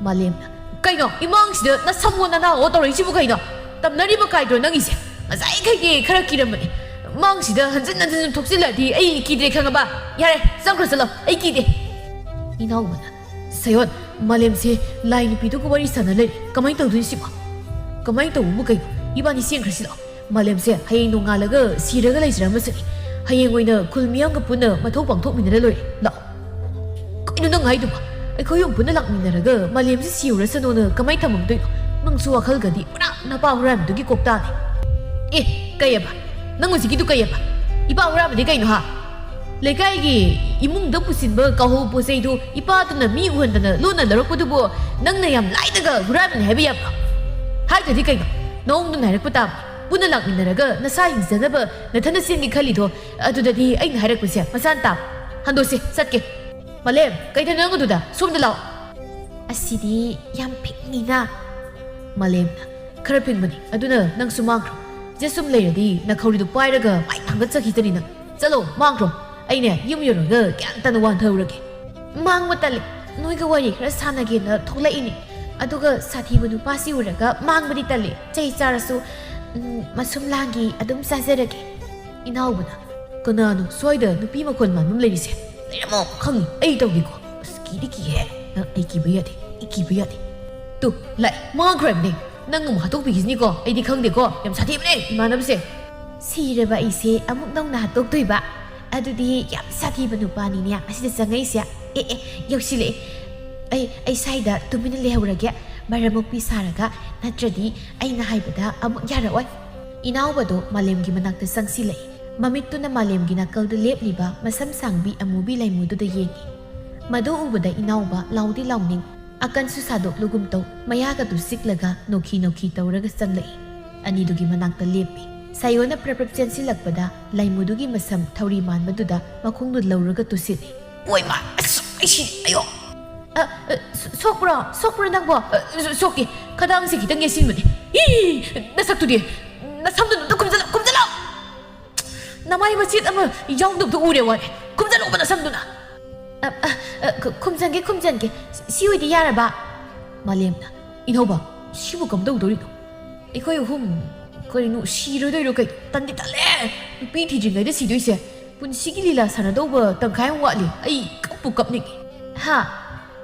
ꯃꯥꯂꯦꯝꯅ, "ꯀꯩꯅꯣ, ꯏꯃꯥꯡꯁꯤꯗ ꯅꯁꯝꯑꯣ ꯅꯅꯥꯑꯣ ꯇꯧꯔꯛꯏꯁꯤꯕꯨ ꯀꯩꯅꯣ? ꯇꯝꯅꯔꯤꯕ ꯀꯥꯏꯗ꯭ꯔꯣ ꯅꯪꯒꯤꯁꯦ? ꯉꯁꯥꯏꯈꯩꯒꯤ ꯈꯔ ꯀꯤꯔꯝꯕꯅꯦ꯫ ꯃꯥꯡꯁꯤꯗ ꯍꯟꯖꯤꯟ ꯍꯟꯖꯤꯟ ꯊꯣꯛꯆꯤꯜꯂꯛꯑꯗꯤ ꯑꯩ ꯀꯤꯗ꯭ꯔꯦ ꯈꯪꯉꯕ? ꯌꯥꯔꯦ, ꯆꯪꯈ꯭ꯔꯣ ꯆꯠꯂꯣ, ꯑꯩ ꯀꯤꯗꯦ꯫ ꯏꯅꯥꯎꯕꯅ, "ꯁꯌꯣꯟ, ꯃꯥꯂꯦꯝꯁꯦ ꯂꯥꯏ ꯅꯨꯄꯤꯗꯨꯒ ꯋꯥꯔꯤ ꯁꯥꯟꯅ ꯂꯩꯔꯦ꯫ ꯀꯃꯥꯏꯅ ꯇꯧꯗꯣꯏꯅꯣ ꯁꯤꯕꯣ? ꯀꯃꯥꯏꯅ ꯇꯧꯕꯕꯨ ꯀꯩꯅꯣ? ꯏꯕꯥꯅꯤ ꯆꯦꯟꯈ꯭ꯔꯁꯤ ꯂꯥꯛꯑꯣ꯫ ꯃꯥꯂꯦꯝꯁꯦ ꯍꯌꯦꯡ ꯅꯣꯡꯉꯥꯜꯂꯒ ꯁꯤꯔꯒ ꯂꯩꯖꯔꯝꯃꯁꯅꯤ꯫ ꯍꯌꯦꯡ ꯑꯣꯏꯅ ꯈꯨꯜ ꯃꯤꯌꯥꯝꯒ ꯄꯨꯟꯅ ꯃꯊꯧ ꯄꯥꯡꯊꯣꯛꯃꯤꯟꯅꯔ ꯂꯣꯏꯔꯦ꯫ ꯂꯥꯛꯑꯣ꯫" "ꯀꯩꯅꯣ ꯅꯪ ꯍꯥꯏꯗꯨꯕꯣ? ꯑꯩꯈꯣꯏ ꯑꯍꯨꯝ ꯄꯨꯟꯅ ꯂꯥꯛꯃꯤꯟꯅꯔꯒ ꯃꯥꯂꯦꯝꯁꯦ ꯁꯤꯍꯧꯔꯁꯅꯣꯅ ꯀꯃꯥꯏꯅ ꯊꯝꯃꯝꯗꯣꯏꯅꯣ? ꯅꯪꯁꯨ ꯋꯥꯈꯜꯒꯗꯤ ꯄꯨꯔꯥ ꯅꯄꯥ ꯍꯨꯔꯥꯟꯕꯗꯨꯒꯤ ꯀꯣꯛꯇꯥꯅꯤ꯫ ꯑꯦ, ꯀꯩꯑꯕ? ꯅꯪ ꯍꯧꯖꯤꯛꯀꯤꯗꯨ ꯀꯩꯑꯕ? ꯏꯄꯥ ꯍꯨꯔꯥꯟꯕꯗꯤ ꯀꯩꯅꯣ ꯍꯥ? ꯂꯩꯀꯥꯏꯒꯤ ꯏꯃꯨꯡꯗ ꯄꯨꯁꯤꯟꯕ ꯀꯥꯍꯧ ꯄꯣꯠ ꯆꯩꯗꯨ ꯏꯄꯥꯗꯨꯅ ꯃꯤ ꯎꯍꯟꯗꯅ ꯂꯣꯟꯅ ꯂꯧꯔꯛꯄꯗꯨꯕꯨ ꯅꯪꯅ ꯌꯥꯝ ꯂꯥꯏꯅꯒ ꯍꯨꯔꯥꯟꯕꯅꯤ ꯍꯥꯏꯕ ꯌꯥꯕ꯭ꯔꯣ? ꯍꯥꯏꯗ꯭ꯔꯗꯤ ꯀꯩꯅꯣ? ꯅꯑꯣꯡꯗꯨꯅ ꯍꯥꯏꯔꯛꯄ ꯇꯥꯕ꯫ ꯄꯨꯟꯅ ꯂꯥꯛꯃꯤꯟꯅꯔꯒ ꯅꯁꯥ ꯍꯤꯡꯖꯅꯕ ꯅꯊꯟꯅ ꯆꯦꯟꯒꯦ ꯈꯜꯂꯤꯗꯣ, ꯑꯗꯨꯗꯗꯤ ꯑꯩꯅ ꯍꯥꯏꯔꯛꯄꯁꯦ ꯃꯁꯥꯅ ꯇꯥꯕ꯫ ꯍꯟꯗꯣꯛꯁꯦ, ꯆꯠꯀꯦ꯫" "ꯃꯥꯂꯦꯝ, ꯀꯩꯗꯅꯣ ꯅꯪ ꯑꯗꯨꯗ? ꯁꯣꯝꯗ ꯂꯥꯛꯑꯣ꯫" "ꯑꯁꯤꯗꯤ ꯌꯥꯝ ꯐꯤꯡꯉꯤꯅ꯫" ꯃꯥꯂꯦꯝꯅ, "ꯈꯔ ꯐꯤꯡꯕꯅꯤ, ꯑꯗꯨꯅ ꯅꯪꯁꯨ ꯃꯥꯡꯈ꯭ꯔꯣ꯫ ꯁꯤꯗ ꯁꯨꯝ ꯂꯩꯔꯗꯤ ꯅꯈꯧꯔꯤꯗꯨ ꯄꯥꯏꯔꯒ ꯃꯥꯏ ꯊꯥꯡꯒꯠꯆꯈꯤꯗꯅꯤ ꯅꯪ꯫ ꯆꯠꯂꯣ, ꯃꯥꯡꯈ꯭ꯔꯣ꯫ ꯑꯩꯅꯦ ꯌꯨꯝ ꯌꯧꯔꯒ ꯒ꯭ꯌꯥꯟ ꯇꯥꯅ ꯋꯥꯟꯊꯔꯨꯔꯒꯦ꯫" "ꯃꯥꯡꯕ ꯇꯜꯂꯦ꯫ ꯅꯣꯏꯒ ꯋꯥꯔꯤ ꯈꯔ ꯁꯥꯟꯅꯒꯦꯅ ꯊꯣꯛꯂꯛꯏꯅꯦ꯫ ꯑꯗꯨꯒ ꯁꯥꯊꯤꯕ ꯅꯨꯄꯥꯁꯤ ꯎꯔꯒ ꯃꯥꯡꯕꯗꯤ ꯇꯜꯂꯦ꯫ ꯆꯩ ꯆꯥꯔꯁꯨ, ꯎꯝ, ꯃꯁꯨꯝ ꯂꯥꯡꯒꯤ ꯑꯗꯨꯝ ꯆꯥꯖꯔꯒꯦ꯫" ꯏꯅꯥꯎꯕꯅ, "ꯀꯅꯥꯅꯣ ꯁ꯭ꯋꯥꯏꯗ ꯅꯨꯄꯤ ꯃꯈꯣꯟ ꯃꯥꯟꯕ ꯑꯃ ꯂꯩꯔꯤꯁꯦ?" "ꯂꯩꯔꯝꯃꯣ, ꯈꯪꯉꯤ, ꯑꯩ ꯇꯧꯒꯦꯀꯣ꯫" "ꯑꯁ, ꯀꯤꯗꯤ ꯀꯤꯍꯦ꯫ ꯅꯪ, ꯑꯩ ꯀꯤꯕ ꯌꯥꯗꯦ, ꯑꯩ ꯀꯤꯕ ꯌꯥꯗꯦ꯫" "ꯇꯨ, ꯂꯥꯛꯑꯦ, ꯃꯥꯡꯈ꯭ꯔꯕꯅꯦ꯫ ꯅꯪ ꯑꯃꯨꯛ ꯍꯥꯠꯇꯣꯛꯄꯤꯈꯤꯁꯤꯅꯤꯀꯣ, ꯑꯩꯗꯤ ꯈꯪꯗꯦꯀꯣ꯫ ꯌꯥꯝ ꯁꯥꯊꯤꯕꯅꯦ ꯏꯃꯥꯟꯅꯕꯁꯦ꯫" "ꯁꯤꯔꯕ ꯑꯩꯁꯦ ꯑꯃꯨꯛ ꯅꯧꯅ ꯍꯥꯠꯇꯣꯛꯇꯣꯏꯕ? ꯑꯗꯨꯗꯤ ꯌꯥꯝ ꯁꯥꯊꯤꯕ ꯅꯨꯄꯥꯅꯤꯅꯦ ꯑꯁꯤꯗ ꯆꯪꯉꯛꯏꯁꯦ꯫ ꯑꯦ, ꯑꯦ, ꯌꯧꯁꯤꯜꯂꯛꯑꯦ꯫ ꯑꯩ, ꯑꯩ ꯁ꯭ꯋꯥꯏꯗ ꯇꯨꯃꯤꯟꯅ ꯂꯩꯍꯧꯔꯒꯦ, ꯃꯔꯝ ꯃꯣꯛꯄꯤ ꯁꯥꯔꯒ, ꯅꯠꯇ꯭ꯔꯗꯤ ꯑꯩꯅ ꯍꯥꯏꯕꯗ ꯑꯃꯨꯛ ꯌꯥꯔꯛꯑꯣꯏ꯫" ꯏꯅꯥꯎꯕꯗꯣ ꯃꯥꯂꯦꯝꯒꯤ ꯃꯅꯥꯛꯇ ꯆꯪꯁꯤꯜꯂꯛꯏ꯫ ꯃꯃꯤꯠꯇꯨꯅ ꯃꯥꯂꯦꯝꯒꯤ ꯅꯥꯀꯜꯗ ꯂꯦꯞꯂꯤꯕ ꯃꯁꯝ ꯁꯥꯡꯕꯤ ꯑꯃꯨꯕꯤ ꯂꯥꯏꯃꯨꯗꯨꯗ ꯌꯦꯡꯉꯤ꯫ ꯃꯗꯨ ꯎꯕꯗ ꯏꯅꯥꯎꯕ ꯂꯥꯎꯗꯤ ꯂꯥꯎꯅꯤꯡ, ꯑꯀꯟꯁꯨ ꯁꯥꯗꯣꯛꯂꯨꯒꯨꯝ ꯇꯧ, ꯃꯌꯥꯒꯗꯨ ꯆꯤꯛꯂꯒ ꯅꯣꯛꯈꯤ ꯅꯣꯛꯈꯤ ꯇꯧꯔꯒ ꯆꯪꯂꯛꯏ꯫ ꯑꯅꯤꯗꯨꯒꯤ ꯃꯅꯥꯛꯇ ꯂꯦꯞꯄꯤ꯫ ꯁꯥꯌꯣꯅ ꯄ꯭ꯔꯞ ꯄ꯭ꯔꯞ ꯆꯦꯟꯁꯤꯜꯂꯛꯄꯗ ꯂꯥꯏꯃꯨꯗꯨꯒꯤ ꯃꯁꯝ ꯊꯧꯔꯤ ꯃꯥꯟꯕꯗꯨꯗ ꯃꯈꯣꯡꯗꯨ ꯂꯧꯔꯒ ꯇꯨꯁꯤꯜꯂꯤ꯫ "ꯑꯣꯏꯃꯥ, ꯑꯁ, ꯑꯩ ꯁꯤꯔꯦ, ꯑꯌꯣ!" "ꯑ, ꯑ, ꯁꯣ-, ꯁꯣꯛꯄ꯭ꯔꯣ? ꯁꯣꯛꯄ꯭ꯔꯣ ꯅꯪꯕꯣ?" "ꯑ, ꯁꯣ-, ꯁꯣꯛꯇꯦ꯫ ꯈꯗꯥꯡꯁꯦ ꯈꯤꯇꯪ ꯌꯦꯠꯁꯤꯟꯕꯅꯦ꯫" "ꯏ! ꯅꯁꯛꯇꯨꯗꯤ! ꯅꯁꯝꯗꯨ ꯑꯝꯇ ꯈꯨꯝꯖꯤꯜꯂꯣ, ꯈꯨꯝꯖꯤꯜꯂꯣ!" "ꯅꯃꯥꯏ ꯃꯆꯦꯠ ꯑꯃ ꯌꯥꯎꯗꯕꯗꯣ ꯎꯔꯦ ꯋꯥꯅꯦ꯫ ꯈꯨꯝꯖꯜꯂꯣꯕ ꯅꯁꯝꯗꯨꯅ꯫" "ꯑ, ꯑ, ꯑ, ꯈꯨ-, ꯈꯨꯝꯖꯟꯒꯦ, ꯈꯨꯝꯖꯟꯒꯦ꯫ ꯁꯤ, ꯁꯤ ꯑꯣꯏꯗꯤ ꯌꯥꯔꯕ?" ꯃꯥꯂꯦꯝꯅ, "ꯏꯅꯧꯕ, ꯁꯤꯕꯨ ꯀꯝꯗꯧꯗꯧꯔꯤꯅꯣ? ꯑꯩꯈꯣꯏ ꯑꯍꯨꯝ ꯀꯔꯤꯅꯣ, ꯁꯤꯔꯗꯣꯏꯔꯣ ꯀꯩ? ꯇꯟꯗꯤ ꯇꯜꯂꯦ꯫ ꯅꯨꯄꯤ ꯊꯤꯗ꯭ꯔꯤꯉꯩꯗ ꯁꯤꯗꯣꯏꯁꯦ꯫ ꯄꯨꯟꯁꯤꯒꯤ ꯂꯤꯂꯥ ꯁꯥꯟꯅꯗꯧꯕ ꯇꯪꯈꯥꯏ ꯑꯃ ꯋꯥꯠꯂꯤ꯫ ꯑꯩ ꯀꯞꯄꯨ ꯀꯞꯅꯤꯡꯉꯤ꯫ ꯍꯥ?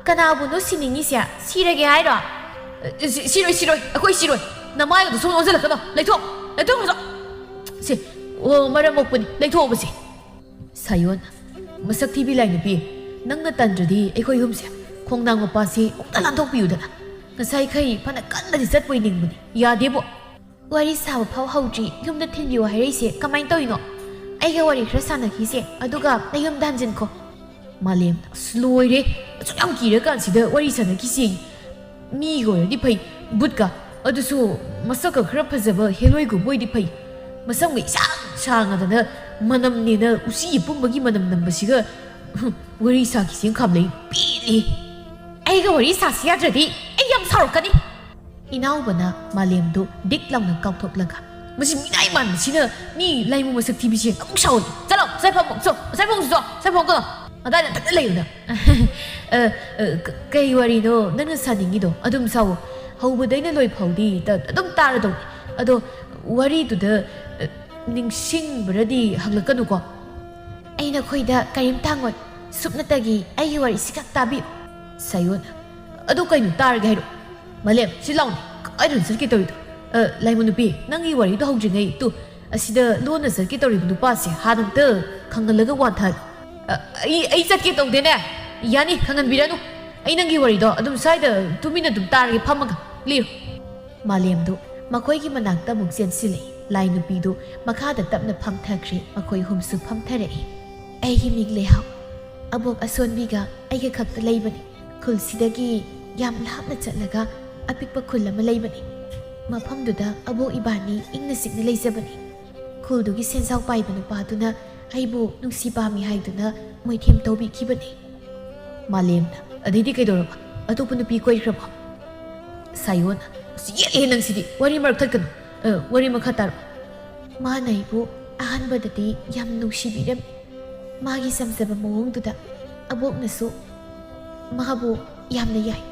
ꯀꯅꯥꯕꯨꯅꯣ ꯁꯤꯅꯤꯡꯉꯤꯁꯦ? ꯁꯤꯔꯒꯦ ꯍꯥꯏꯔꯣ? ꯑ, ꯁꯤ-, ꯁꯤꯔꯣꯏ, ꯁꯤꯔꯣꯏ, ꯑꯩꯈꯣꯏ ꯁꯤꯔꯣꯏ꯫ ꯅꯃꯥꯏꯒꯗꯣ ꯁꯨꯝ ꯑꯣꯟꯁꯤꯜꯂꯛꯀꯅꯣ꯫ ꯂꯩꯊꯣꯛ, ꯂꯩꯊꯣꯛ, ꯂꯩꯊꯣꯛ꯫ ꯁꯦ, ꯑꯣ, ꯃꯔꯝ ꯃꯣꯛꯄꯅꯤ꯫ ꯂꯩꯊꯣꯛꯑꯣꯕ ꯁꯦ꯫ ꯁꯥꯌꯣꯟ, ꯃꯁꯛ ꯊꯤꯕꯤ ꯂꯥꯏ ꯅꯨꯄꯤ, ꯅꯪꯅ ꯇꯟꯗ꯭ꯔꯗꯤ ꯑꯩꯈꯣꯏ ꯑꯍꯨꯝꯁꯦ ꯈꯣꯡꯅꯥꯡ ꯃꯄꯥꯁꯤ ꯑꯃꯨꯛꯇ ꯂꯥꯟꯊꯣꯛꯄꯤꯌꯨꯗꯅ꯫ ꯉꯁꯥꯏꯈꯩ ꯐꯅ ꯀꯟꯅꯗꯤ ꯆꯠꯄꯣꯏ ꯅꯤꯡꯕꯅꯤ, ꯌꯥꯗꯦꯕꯣ꯫ ꯋꯥꯔꯤ ꯁꯥꯕ ꯐꯥꯎ ꯍꯧꯗ꯭ꯔꯤ, ꯌꯨꯝꯗ ꯊꯤꯟꯕꯤꯌꯨ ꯍꯥꯏꯔꯛꯏꯁꯦ ꯀꯃꯥꯏꯅ ꯇꯧꯔꯤꯅꯣ? ꯑꯩꯒ ꯋꯥꯔꯤ ꯈꯔ ꯁꯥꯟꯅꯈꯤꯁꯦ, ꯑꯗꯨꯒ ꯅꯌꯨꯝꯗ ꯍꯟꯖꯤꯟꯈꯣ꯫ ꯃꯥꯂꯦꯝ, ꯑꯁ, ꯂꯣꯏꯔꯦ꯫ ꯑꯁꯨꯛ ꯌꯥꯝ ꯀꯤꯔꯀꯥꯟꯁꯤꯗ ꯋꯥꯔꯤ ꯁꯥꯟꯅꯈꯤꯁꯤ꯫ ꯃꯤꯒ ꯑꯣꯏꯔꯗꯤ ꯐꯩ, ꯕꯨꯠꯀ꯫ ꯑꯗꯨꯁꯨ ꯃꯁꯛꯀ ꯈꯔ ꯐꯖꯕ ꯍꯦꯂꯣꯏꯒꯨꯝꯕ ꯑꯣꯏꯗꯤ ꯐꯩ꯫ ꯃꯁꯝꯒ ꯏꯁꯥꯡ ꯁꯥꯡꯉꯗꯅ ꯃꯅꯝꯅꯦꯅ ꯎꯆꯤ ꯑꯄꯨꯝꯕꯒꯤ ꯃꯅꯝ ꯅꯝꯕꯁꯤꯒ, ꯍꯨꯝ, ꯋꯥꯔꯤ ꯁꯥꯈꯤꯁꯦꯅ ꯈꯥꯝꯂꯛꯏ꯫ ꯄꯦꯜꯂꯦ꯫ ꯑꯩꯒ ꯋꯥꯔꯤ ꯁꯥꯁꯤ ꯌꯥꯗ꯭ꯔꯗꯤ ꯑꯩ ꯌꯥꯝ ꯁꯥꯎꯔꯛꯀꯅꯤ꯫ ꯏꯅꯥꯎꯕꯅ ꯃꯥꯂꯦꯝꯗꯨ ꯗꯤꯛ ꯂꯥꯎꯅ ꯀꯥꯎꯊꯣꯛꯂꯒ, "ꯃꯁꯤ ꯃꯤꯅꯥꯏ ꯃꯥꯟꯕꯁꯤꯅ ꯃꯤ ꯂꯥꯏꯃꯨ ꯃꯁꯛ ꯊꯤꯕꯤꯁꯦ ꯑꯃꯨꯛ ꯁꯥꯎꯍꯜꯂꯤ꯫ ꯆꯠꯂꯣ, ꯉꯁꯥꯏ ꯐꯝꯃꯣ, ꯆꯣ, ꯉꯁꯥꯏ ꯐꯝꯃꯣ, ꯆꯣ, ꯉꯁꯥꯏ ꯐꯝꯃꯣ ꯀꯩꯅꯣ? ꯑꯗꯥꯏꯗ ꯇꯞꯅ ꯂꯩꯌꯨ ꯅꯪ꯫" "ꯑ, ꯑ, ꯀ-, ꯀꯩ ꯋꯥꯔꯤꯅꯣ ꯅꯪꯅ ꯁꯥꯅꯤꯡꯉꯤꯗꯣ? ꯑꯗꯨꯝ ꯁꯥꯎꯋꯣ꯫ ꯍꯧꯕꯗꯩꯅ ꯂꯣꯏ ꯐꯥꯎꯗꯤ ꯇ-, ꯑꯗꯨꯝ ꯇꯥꯔꯗꯧꯅꯤ꯫ ꯑꯗꯣ ꯋꯥꯔꯤꯗꯨꯗ, ꯑ, ꯅꯤꯡꯁꯤꯡꯕ꯭ꯔꯗꯤ ꯍꯪꯂꯛꯀꯅꯨꯀꯣ꯫" "ꯑꯩ ꯅꯈꯣꯏꯗ ꯀꯔꯤꯝꯇ ꯍꯪꯉꯣꯏ꯫ ꯁꯨꯞꯅꯇꯒꯤ ꯑꯩꯒꯤ ꯋꯥꯔꯤꯁꯤ ꯈꯛ ꯇꯥꯕꯤꯌꯨ꯫" ꯁꯥꯌꯣꯟ, "ꯑꯗꯨ ꯀꯩꯅꯣ ꯇꯥꯔꯒꯦ ꯍꯥꯏꯔꯣ? ꯃꯥꯂꯦꯝ, ꯁꯤ ꯂꯥꯎꯅꯦ꯫ ꯀꯥꯏꯗꯅꯣ ꯆꯠꯀꯦ ꯇꯧꯔꯤꯗꯣ? ꯑ, ꯂꯥꯏꯃꯨ ꯅꯨꯄꯤ, ꯅꯪꯒꯤ ꯋꯥꯔꯤꯗꯣ ꯍꯧꯗ꯭ꯔꯤꯉꯩ, ꯇꯨ, ꯑꯁꯤꯗ ꯂꯣꯟꯅ ꯆꯠꯀꯦ ꯇꯧꯔꯤꯕ ꯅꯨꯄꯥꯁꯦ ꯍꯥꯟꯅ ꯑꯝꯇ ꯈꯪꯍꯜꯂꯒ ꯋꯥꯟꯊꯍꯜꯂꯨ꯫" "ꯑ, ꯑꯩ, ꯑꯩ ꯆꯠꯀꯦ ꯇꯧꯗꯦꯅꯦ꯫" "ꯌꯥꯅꯤ, ꯈꯪꯍꯟꯕꯤꯔꯅꯨ꯫ ꯑꯩ ꯅꯪꯒꯤ ꯋꯥꯔꯤꯗꯣ ꯑꯗꯨꯝ ꯁ꯭ꯋꯥꯏꯗ ꯇꯨꯃꯤꯟꯅ ꯑꯗꯨꯝ ꯇꯥꯔꯒꯦ, ꯐꯝꯃꯒ꯫ ꯂꯤꯔꯣ꯫" ꯃꯥꯂꯦꯝꯗꯨ ꯃꯈꯣꯏꯒꯤ ꯃꯅꯥꯛꯇ ꯑꯃꯨꯛ ꯆꯦꯟꯁꯤꯜꯂꯛꯏ꯫ ꯂꯥꯏ ꯅꯨꯄꯤꯗꯨ ꯃꯈꯥꯗ ꯇꯞꯅ ꯐꯝꯊꯈ꯭ꯔꯦ꯫ ꯃꯈꯣꯏ ꯑꯍꯨꯝꯁꯨ ꯐꯝꯊꯔꯛꯏ꯫ "ꯑꯩꯒꯤ ꯃꯤꯡ ꯂꯩꯍꯥꯎ꯫ ꯑꯕꯣꯛ ꯑꯁꯣꯟꯕꯤꯒ ꯑꯩꯒ ꯈꯛꯇ ꯂꯩꯕꯅꯤ꯫ ꯈꯨꯜꯁꯤꯗꯒꯤ ꯌꯥꯝ ꯂꯥꯞꯅ ꯆꯠꯂꯒ ꯑꯄꯤꯛꯄ ꯈꯨꯜ ꯑꯃ ꯂꯩꯕꯅꯤ꯫ ꯃꯐꯝꯗꯨꯗ ꯑꯕꯣꯛ ꯏꯕꯥꯅꯤ ꯏꯪꯅ ꯆꯤꯛꯅ ꯂꯩꯖꯕꯅꯤ꯫ ꯈꯨꯜꯗꯨꯒꯤ ꯁꯦꯟꯖꯥꯎ ꯄꯥꯏꯕ ꯅꯨꯄꯥꯗꯨꯅ ꯑꯩꯕꯨ ꯅꯨꯡꯁꯤ ꯄꯥꯝꯃꯤ ꯍꯥꯏꯗꯨꯅ ꯃꯣꯏꯊꯦꯝ ꯇꯧꯕꯤꯈꯤꯕꯅꯤ꯫" ꯃꯥꯂꯦꯝꯅ, "ꯑꯗꯩꯗꯤ ꯀꯩꯗꯧꯔꯕ? ꯑꯇꯣꯞꯄ ꯅꯨꯄꯤ ꯀꯣꯏꯈ꯭ꯔꯕꯣ?" ꯁꯥꯌꯣꯟ, "ꯑꯁ, ꯌꯦꯠꯂꯦ ꯅꯪꯁꯤꯗꯤ꯫ ꯋꯥꯔꯤ ꯃꯔꯛ ꯊꯠꯀꯅꯨ꯫ ꯑ, ꯋꯥꯔꯤ ꯃꯈꯥ ꯇꯥꯔꯣ꯫" "ꯃꯥꯅ ꯑꯩꯕꯨ ꯑꯍꯥꯟꯕꯗꯗꯤ ꯌꯥꯝ ꯅꯨꯡꯁꯤꯕꯤꯔꯝꯃꯤ꯫ ꯃꯥꯒꯤ ꯆꯝꯖꯕ ꯃꯑꯣꯡꯗꯨꯗ ꯑꯕꯣꯛꯅꯁꯨ ꯃꯥꯕꯨ ꯌꯥꯝꯅ ꯌꯥꯏ꯫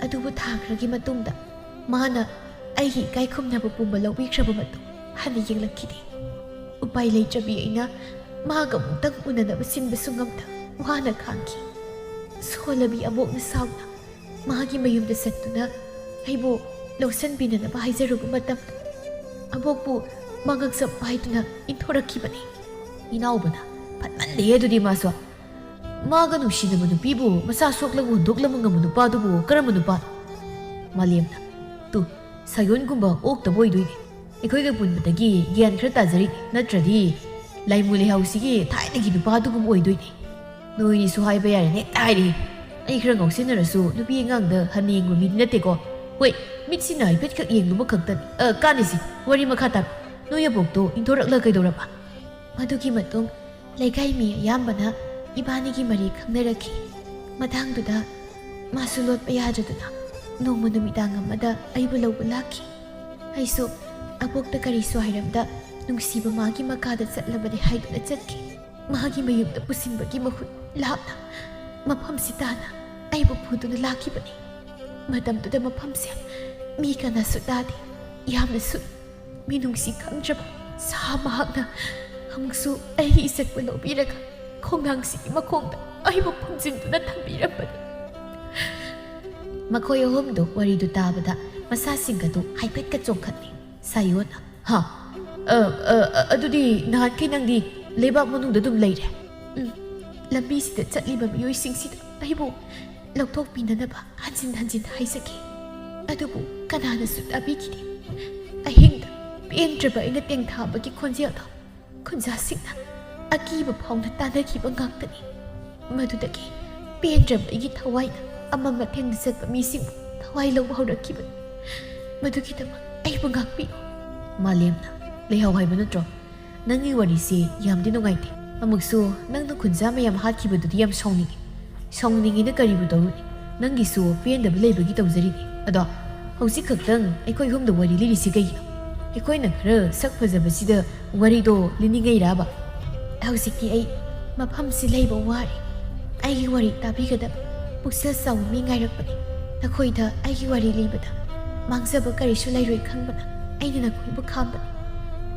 ꯑꯗꯨꯕꯨ ꯊꯥ ꯈꯔꯒꯤ ꯃꯇꯨꯡꯗ ꯃꯥꯅ ꯑꯩꯒꯤ ꯏꯀꯥꯏ ꯈꯨꯝꯅꯕ ꯄꯨꯝꯕ ꯂꯧꯕꯤꯈ꯭ꯔꯕ ꯃꯇꯨꯡ ꯍꯟꯅ ꯌꯦꯡꯂꯛꯈꯤꯗꯦ꯫ ꯎꯄꯥꯏ ꯂꯩꯇ꯭ꯔꯕꯤ ꯑꯩꯅ ꯃꯥꯒ ꯑꯃꯨꯛꯇꯪ ꯎꯅꯅꯕ ꯁꯤꯟꯕꯁꯨ ꯉꯝꯗ ꯋꯥꯅ ꯈꯥꯡꯈꯤ꯫ ꯁꯣꯜꯂꯕꯤ ꯑꯕꯣꯛꯅ ꯁꯥꯎꯅ ꯃꯥꯒꯤ ꯃꯌꯨꯝꯗ ꯆꯠꯇꯨꯅ ꯑꯩꯕꯨ ꯂꯧꯁꯟꯕꯤꯅꯅꯕ ꯍꯥꯏꯖꯔꯨꯕ ꯃꯇꯝꯗ ꯑꯕꯣꯛꯄꯨ ꯃꯉꯛꯁꯝ ꯄꯥꯏꯗꯨꯅ ꯏꯟꯊꯣꯔꯛꯈꯤꯕꯅꯤ꯫ ꯏꯅꯥꯎꯕꯅ, "ꯐꯠꯃꯟꯗꯦ ꯑꯗꯨꯗꯤ ꯃꯥꯁꯨ꯫ ꯃꯥꯒ ꯅꯨꯡꯁꯤꯅꯕ ꯅꯨꯄꯤꯕꯨ ꯃꯆꯥ ꯁꯣꯛꯂꯒ ꯍꯨꯟꯗꯣꯛꯂꯝꯕ ꯉꯝꯕ ꯅꯨꯄꯥꯗꯨꯕꯨ ꯀꯔꯝꯕ ꯅꯨꯄꯥꯅꯣ?" ꯃꯥꯂꯦꯝꯅ, "ꯇꯨ, ꯁꯥꯌꯣꯟꯒꯨꯝꯕ ꯑꯣꯛꯇꯕ ꯑꯣꯏꯗꯣꯏꯅꯦ꯫ ꯑꯩꯈꯣꯏꯒ ꯄꯨꯟꯕꯗꯒꯤ ꯒ꯭ꯌꯥꯟ ꯈꯔ ꯇꯥꯖꯔꯤ, ꯅꯠꯇ꯭ꯔꯗꯤ ꯂꯥꯏꯃꯨ ꯂꯩꯍꯥꯎꯁꯤꯒꯤ ꯊꯥꯏꯅꯒꯤ ꯅꯨꯄꯥꯗꯨꯒꯨꯝꯕ ꯑꯣꯏꯗꯣꯏꯅꯦ꯫ ꯅꯣꯏꯅꯤꯁꯨ ꯍꯥꯏꯕ ꯌꯥꯔꯦꯅꯦ, ꯍꯦꯛꯇ ꯍꯥꯏꯔꯤ꯫ ꯑꯩ ꯈꯔ ꯉꯥꯎꯁꯤꯟꯅꯔꯁꯨ ꯅꯨꯄꯤ ꯑꯉꯥꯡꯗ ꯍꯟꯅ ꯌꯦꯡꯕ ꯃꯤꯗꯤ ꯅꯠꯇꯦꯀꯣ꯫ ꯍꯣꯏ, ꯃꯤꯠꯁꯤꯅ ꯍꯥꯏꯐꯦꯠꯈꯛ ꯌꯦꯡꯂꯨꯕ ꯈꯛꯇꯅꯤ꯫ ꯑ, ꯀꯥꯟꯅꯁꯤ, ꯋꯥꯔꯤ ꯃꯈꯥ ꯇꯥꯔꯣ꯫ ꯅꯣꯏ ꯑꯕꯣꯛꯇꯣ ꯏꯟꯊꯣꯔꯛꯂ ꯀꯩꯗꯧꯔꯕ?" ꯃꯗꯨꯒꯤ ꯃꯇꯨꯡ ꯂꯩꯀꯥꯏ ꯃꯤ ꯑꯌꯥꯝꯕꯅ ꯏꯕꯥꯅꯤꯒꯤ ꯃꯔꯤ ꯈꯪꯅꯔꯛꯈꯤ꯫ ꯃꯇꯥꯡꯗꯨꯗ ꯃꯥꯁꯨ ꯂꯣꯠꯄ ꯌꯥꯗꯗꯨꯅ ꯅꯣꯡꯃ ꯅꯨꯃꯤꯗꯥꯡ ꯑꯃꯗ ꯑꯩꯕꯨ ꯂꯧꯕ ꯂꯥꯛꯈꯤ꯫ ꯑꯩꯁꯨ ꯑꯕꯣꯛꯇ ꯀꯔꯤꯁꯨ ꯍꯥꯏꯔꯝꯗ ꯅꯨꯡꯁꯤꯕ ꯃꯥꯒꯤ ꯃꯀꯥꯗ ꯆꯠꯂꯕꯅꯤ ꯍꯥꯏꯗꯨꯅ ꯆꯠꯈꯤ꯫ ꯃꯥꯒꯤ ꯃꯌꯨꯝꯗ ꯄꯨꯁꯤꯟꯕꯒꯤ ꯃꯍꯨꯠ ꯂꯥꯞꯅ ꯃꯐꯝꯁꯤ ꯇꯥꯅ ꯑꯩꯕꯨ ꯄꯨꯗꯨꯅ ꯂꯥꯛꯈꯤꯕꯅꯤ꯫ ꯃꯇꯝꯗꯨꯗ ꯃꯐꯝꯁꯦ ꯃꯤ ꯀꯅꯥꯁꯨ ꯇꯥꯗꯦ꯫ ꯌꯥꯝꯅꯁꯨ ꯃꯤꯅꯨꯡꯁꯤ ꯈꯪꯗ꯭ꯔꯕ ꯁꯥ ꯃꯍꯥꯛꯅ ꯑꯃꯨꯛꯁꯨ ꯑꯩꯒꯤ ꯏꯖꯠꯄꯨ ꯂꯧꯕꯤꯔꯒ ꯈꯣꯡꯅꯥꯡꯁꯤꯒꯤ ꯃꯈꯣꯡꯗ ꯑꯩꯕꯨ ꯐꯝꯖꯤꯟꯗꯨꯅ ꯊꯝꯕꯤꯔꯝꯕꯅꯤ꯫ ꯃꯈꯣꯏ ꯑꯍꯨꯝꯗꯨ ꯋꯥꯔꯤꯗꯨ ꯇꯥꯕꯗ ꯃꯁꯥꯁꯤꯡ ꯑꯗꯨ ꯍꯥꯏꯐꯦꯠꯀ ꯆꯣꯡꯈꯠꯂꯤ꯫ ꯁꯥꯌꯣꯟꯅ, "ꯍꯥ? ꯑ, ꯑ, ꯑ, ꯑꯗꯨꯗꯤ ꯅꯍꯥꯟꯈꯩ ꯅꯪꯗꯤ ꯂꯩꯕꯥꯛ ꯃꯅꯨꯡꯗ ꯑꯗꯨꯝ ꯂꯩꯔꯦ?" ꯎꯝ, ꯂꯝꯕꯤꯁꯤꯗ ꯆꯠꯂꯤꯕ ꯃꯤꯑꯣꯏꯁꯤꯡꯁꯤꯗ ꯑꯩꯕꯨ ꯂꯧꯊꯣꯛꯄꯤꯅꯅꯕ ꯍꯟꯖꯤꯟ ꯍꯟꯖꯤꯟ ꯍꯥꯏꯖꯈꯤ꯫ ꯑꯗꯨꯕꯨ ꯀꯅꯥꯅꯁꯨ ꯇꯥꯕꯤꯈꯤꯗꯦ꯫ ꯑꯍꯤꯡꯗ ꯄꯦꯟꯗ꯭ꯔꯕ ꯑꯩꯅ ꯇꯦꯡꯊꯥꯕꯒꯤ ꯈꯣꯟꯖꯦꯜꯗꯣ ꯈꯨꯟꯖꯥꯁꯤꯡꯅ ꯑꯀꯤꯕ ꯐꯥꯎꯅ ꯇꯥꯅꯈꯤꯕ ꯉꯥꯛꯇꯅꯤ꯫ ꯃꯗꯨꯗꯒꯤ ꯄꯦꯟꯗ꯭ꯔꯕ ꯑꯩꯒꯤ ꯊꯋꯥꯏꯅ ꯑꯃꯝ ꯑꯊꯦꯡꯗ ꯆꯠꯄ ꯃꯤꯁꯤꯡꯕꯨ ꯊꯋꯥꯏ ꯂꯧꯕ ꯍꯧꯔꯛꯈꯤꯕꯅꯤ꯫ ꯃꯗꯨꯒꯤꯗꯃꯛ ꯑꯩꯕꯨ ꯉꯥꯛꯄꯤꯌꯨ꯫ ꯃꯥꯂꯦꯝꯅ, "ꯂꯩꯍꯧ ꯍꯥꯏꯕ ꯅꯠꯇ꯭ꯔꯣ? ꯅꯪꯒꯤ ꯋꯥꯔꯤꯁꯤ ꯌꯥꯝꯗꯤ ꯅꯨꯡꯉꯥꯏꯇꯦ꯫ ꯑꯃꯨꯛꯁꯨ ꯅꯪꯅ ꯈꯨꯟꯖꯥ ꯃꯌꯥꯝ ꯍꯥꯠꯈꯤꯕꯗꯨꯗꯤ ꯌꯥꯝ ꯁꯥꯎꯅꯤꯡꯉꯤ꯫ ꯁꯥꯎꯅꯤꯡꯉꯤꯅ ꯀꯔꯤꯕꯨ ꯇꯧꯔꯨꯅꯤ? ꯅꯪꯒꯤꯁꯨ ꯄꯦꯟꯗꯕ ꯂꯩꯕꯒꯤ ꯇꯧꯖꯔꯤꯅꯤ꯫ ꯑꯗꯣ ꯍꯧꯖꯤꯛ ꯈꯛꯇꯪ ꯑꯩꯈꯣꯏ ꯑꯍꯨꯝꯗ ꯋꯥꯔꯤ ꯂꯤꯔꯤꯁꯤ ꯀꯩꯒꯤꯅꯣ? ꯑꯩꯈꯣꯏꯅ ꯈꯔ ꯁꯛ ꯐꯖꯕꯁꯤꯗ ꯋꯥꯔꯤꯗꯣ ꯂꯤꯅꯤꯡꯉꯩꯔꯕ?" ꯍꯧꯖꯤꯛꯇꯤ ꯑꯩ ꯃꯐꯝꯁꯤ ꯂꯩꯕ ꯋꯥꯔꯦ꯫ ꯑꯩꯒꯤ ꯋꯥꯔꯤ ꯇꯥꯕꯤꯒꯗꯕ ꯄꯨꯛꯆꯦꯜ ꯆꯥꯎꯕ ꯃꯤ ꯉꯥꯏꯔꯛꯄꯅꯤ꯫ ꯅꯈꯣꯏꯗ ꯑꯩꯒꯤ ꯋꯥꯔꯤ ꯂꯤꯕꯗ ꯃꯥꯡꯖꯕ ꯀꯔꯤꯁꯨ ꯂꯩꯔꯣꯏ ꯈꯪꯕꯅ ꯑꯩꯅ ꯅꯈꯣꯏꯕꯨ ꯈꯥꯝꯕꯅꯤ꯫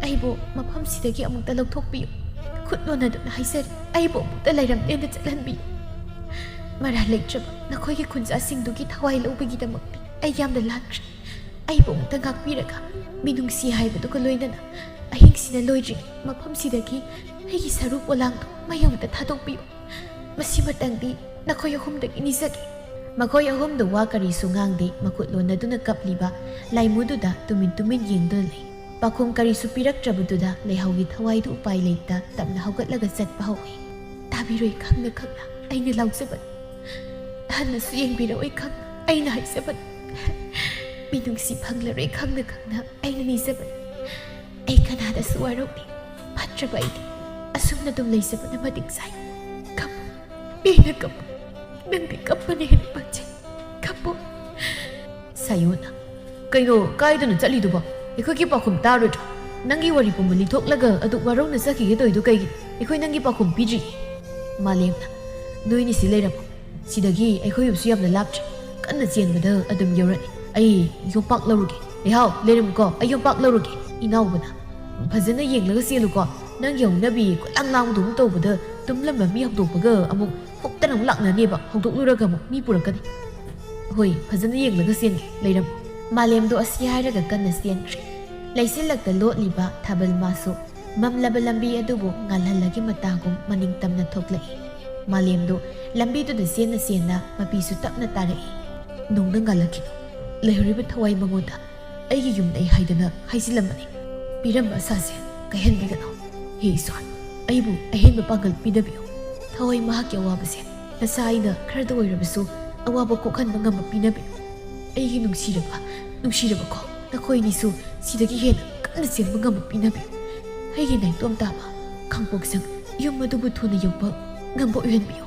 ꯑꯩꯕꯨ ꯃꯐꯝꯁꯤꯗꯒꯤ ꯑꯃꯨꯛꯇ ꯂꯧꯊꯣꯛꯄꯤꯌꯨ꯫ ꯈꯨꯠ ꯂꯣꯟꯅꯗꯨꯅ ꯍꯥꯏꯖꯔꯤ, ꯑꯩꯕꯨ ꯑꯃꯨꯛꯇ ꯂꯩꯔꯝꯂꯦꯟꯗ ꯆꯠꯍꯟꯕꯤꯌꯨ꯫ ꯃꯔꯥꯜ ꯂꯩꯇ꯭ꯔꯕ ꯅꯈꯣꯏꯒꯤ ꯈꯨꯟꯖꯥꯁꯤꯡꯗꯨꯒꯤ ꯊꯋꯥꯏ ꯂꯧꯕꯒꯤꯗꯃꯛꯇꯤ ꯑꯩ ꯌꯥꯝꯅ ꯂꯥꯟꯈ꯭ꯔꯦ꯫ ꯑꯩꯕꯨ ꯑꯃꯨꯛꯇ ꯉꯥꯛꯄꯤꯔꯒ ꯃꯤꯅꯨꯡꯁꯤ ꯍꯥꯏꯕꯗꯨꯒ ꯂꯣꯏꯅꯅ ꯑꯍꯤꯡꯁꯤꯅ ꯂꯣꯏꯗ꯭ꯔꯤꯉꯩ ꯃꯐꯝꯁꯤꯗꯒꯤ ꯑꯩꯒꯤ ꯁꯔꯨ ꯄꯣꯂꯥꯡꯗꯨ ꯃꯩ ꯑꯃꯨꯛꯇ ꯊꯥꯗꯣꯛꯄꯤꯌꯨ꯫ ꯃꯁꯤꯃꯇꯪꯗꯤ ꯅꯈꯣꯏ ꯑꯍꯨꯝꯗꯒꯤ ꯅꯤꯖꯒꯦ꯫ ꯃꯈꯣꯏ ꯑꯍꯨꯝꯗꯨ ꯋꯥ ꯀꯔꯤꯁꯨ ꯉꯥꯡꯗꯦ, ꯃꯈꯨꯠ ꯂꯣꯟꯅꯗꯨꯅ ꯀꯞꯂꯤꯕ ꯂꯥꯏꯃꯨꯗꯨꯗ ꯇꯨꯃꯤꯟ ꯇꯨꯃꯤꯟ ꯌꯦꯡꯗꯨꯅ ꯂꯩ꯫ ꯄꯥꯎꯈꯨꯝ ꯀꯔꯤꯁꯨ ꯄꯤꯔꯛꯇ꯭ꯔꯕꯗꯨꯗ ꯂꯩꯍꯧꯒꯤ ꯊꯋꯥꯏꯗꯨ ꯎꯄꯥꯏ ꯂꯩꯇ ꯇꯞꯅ ꯍꯧꯒꯠꯂꯒ ꯆꯠꯄ ꯍꯧꯏ꯫ ꯇꯥꯕꯤꯔꯣꯏ ꯈꯪꯅ ꯈꯪꯅ ꯑꯩꯅ ꯂꯥꯎꯖꯕꯅꯤ꯫ ꯍꯟꯅꯁꯨ ꯌꯦꯡꯕꯤꯔꯛꯑꯣꯏ ꯈꯪꯅ ꯑꯩꯅ ꯍꯥꯏꯖꯕꯅꯤ꯫ ꯃꯤꯅꯨꯡꯁꯤ ꯐꯪꯂꯔꯣꯏ ꯈꯪꯅ ꯈꯪꯅ ꯑꯩꯅ ꯅꯤꯖꯕꯅꯤ꯫ ꯑꯩ ꯀꯅꯥꯗꯁꯨ ꯋꯥꯔꯧꯗꯦ꯫ ꯐꯠꯇ꯭ꯔꯕ ꯑꯩꯗꯤ ꯑꯁꯨꯝꯅ ꯑꯗꯨꯝ ꯂꯩꯖꯕꯅ ꯃꯇꯤꯛ ꯆꯥꯏ꯫ ꯀꯞꯄꯨ, ꯄꯦꯟꯅ ꯀꯞꯄꯨ꯫ ꯅꯪꯗꯤ ꯀꯞꯄꯅ ꯍꯦꯟꯅ ꯄꯥꯝꯖꯩ꯫ ꯀꯞꯄꯨ꯫ ꯁꯥꯌꯣꯅ, "ꯀꯩꯅꯣ, ꯀꯥꯏꯗꯅꯣ ꯆꯠꯂꯤꯗꯨꯕꯣ? ꯑꯩꯈꯣꯏꯒꯤ ꯄꯥꯎꯈꯨꯝ ꯇꯥꯔꯣꯏꯗ꯭ꯔꯣ? ꯅꯪꯒꯤ ꯋꯥꯔꯤ ꯄꯨꯝꯕ ꯂꯤꯊꯣꯛꯂꯒ ꯑꯗꯨꯛ ꯋꯥꯔꯧꯅ ꯆꯠꯈꯤꯒꯦ ꯇꯧꯔꯤꯗꯨ ꯀꯩꯒꯤꯅꯣ? ꯑꯩꯈꯣꯏ ꯅꯪꯒꯤ ꯄꯥꯎꯈꯨꯝ ꯄꯤꯗ꯭ꯔꯤ꯫" ꯃꯥꯂꯦꯝꯅ, "ꯅꯣꯏꯅꯤ ꯁꯤ ꯂꯩꯔꯝꯃꯣ꯫ ꯁꯤꯗꯒꯤ ꯑꯩꯈꯣꯏ ꯌꯨꯝꯁꯨ ꯌꯥꯝꯅ ꯂꯥꯞꯇ꯭ꯔꯦ꯫ ꯀꯟꯅ ꯆꯦꯟꯕꯗ ꯑꯗꯨꯝ ꯌꯧꯔꯅꯤ꯫ ꯑꯩ ꯌꯣꯝꯄꯥꯛ ꯂꯧꯔꯨꯒꯦ꯫ ꯂꯩꯍꯥꯎ, ꯂꯩꯔꯝꯃꯨꯀꯣ, ꯑꯩ ꯌꯣꯝꯄꯥꯛ ꯂꯧꯔꯨꯒꯦ꯫" ꯏꯅꯥꯎꯕꯅ, "ꯐꯖꯅ ꯌꯦꯡꯂꯒ ꯆꯦꯜꯂꯨꯀꯣ꯫ ꯅꯪꯒꯤ ꯍꯧꯅꯕꯤ ꯀꯣꯏꯂꯥꯡ ꯂꯥꯡꯕꯗꯧꯅ ꯇꯧꯕꯗ ꯇꯨꯝꯂꯝꯕ ꯃꯤ ꯍꯧꯗꯣꯛꯄꯒ ꯑꯃꯨꯛ ꯍꯨꯞꯇꯅ ꯑꯃꯨꯛ ꯂꯥꯛꯅꯅꯦꯕ꯫ ꯍꯧꯗꯣꯛꯂꯨꯔꯒ ꯑꯃꯨꯛ ꯃꯤ ꯄꯨꯔꯛꯀꯅꯤ꯫" "ꯍꯣꯏ, ꯐꯖꯅ ꯌꯦꯡꯂꯒ ꯆꯦꯟꯒꯦ꯫ ꯂꯩꯔꯝꯃꯨ꯫" ꯃꯥꯂꯦꯝꯗꯣ ꯑꯁꯤ ꯍꯥꯏꯔꯒ ꯀꯟꯅ ꯆꯦꯟꯈ꯭ꯔꯦ꯫ ꯂꯩꯆꯤꯜꯂꯛꯇ ꯂꯣꯠꯂꯤꯕ ꯊꯥꯕꯜ ꯃꯥꯁꯨ ꯃꯝꯂꯕ ꯂꯝꯕꯤ ꯑꯗꯨꯕꯨ ꯉꯥꯜꯍꯜꯂꯒꯤ ꯃꯇꯥꯒꯨꯝ ꯃꯅꯤꯡ ꯇꯝꯅ ꯊꯣꯛꯂꯛꯏ꯫ ꯃꯥꯂꯦꯝꯗꯣ ꯂꯝꯕꯤꯗꯨꯗ ꯆꯦꯟꯅ ꯆꯦꯟꯅ ꯃꯄꯤꯁꯨ ꯇꯞꯅ ꯇꯥꯔꯛꯏ꯫ "ꯅꯣꯡꯅ ꯉꯥꯜꯂꯛꯈꯤꯅꯨ꯫ ꯂꯩꯍꯧꯔꯤꯕ ꯊꯋꯥꯏ ꯃꯉꯣꯟꯗ ꯑꯩꯒꯤ ꯌꯨꯝꯅꯩ ꯍꯥꯏꯗꯅ ꯍꯥꯏꯖꯤꯜꯂꯝꯕꯅꯤ꯫ ꯄꯤꯔꯝꯕ ꯑꯁꯥꯁꯦ ꯀꯥꯏꯍꯟꯕꯤꯒꯅꯨ꯫ ꯍꯦ ꯏꯁꯣꯔ, ꯑꯩꯕꯨ ꯑꯍꯦꯟꯕ ꯄꯥꯡꯒꯜ ꯄꯤꯅꯕꯤꯌꯨ꯫ ꯊꯋꯥꯏ ꯃꯍꯥꯛꯀꯤ ꯑꯋꯥꯕꯁꯦ ꯅꯁꯥ ꯑꯩꯅ ꯈꯔꯗ ꯑꯣꯏꯔꯕꯁꯨ ꯑꯋꯥꯕ ꯀꯣꯛꯍꯟꯕ ꯉꯝꯕ ꯄꯤꯅꯕꯤꯌꯨ꯫ ꯑꯩꯒꯤ ꯅꯨꯡꯁꯤꯔꯕ, ꯅꯨꯡꯁꯤꯔꯕ ꯈꯣ, ꯅꯈꯣꯏ ꯑꯅꯤꯁꯨ ꯁꯤꯗꯒꯤ ꯍꯦꯟꯅ ꯀꯟꯅ ꯆꯦꯟꯕ ꯉꯝꯕ ꯄꯤꯅꯕꯤꯌꯨ꯫ ꯑꯩꯒꯤ ꯅꯥꯏꯇꯣꯝ ꯇꯥꯕ ꯈꯥꯡꯄꯣꯛꯁꯪ ꯌꯨꯝ ꯑꯗꯨꯕꯨ ꯊꯨꯅ ꯌꯧꯕ ꯉꯝꯕ ꯑꯣꯏꯍꯟꯕꯤꯌꯨ꯫"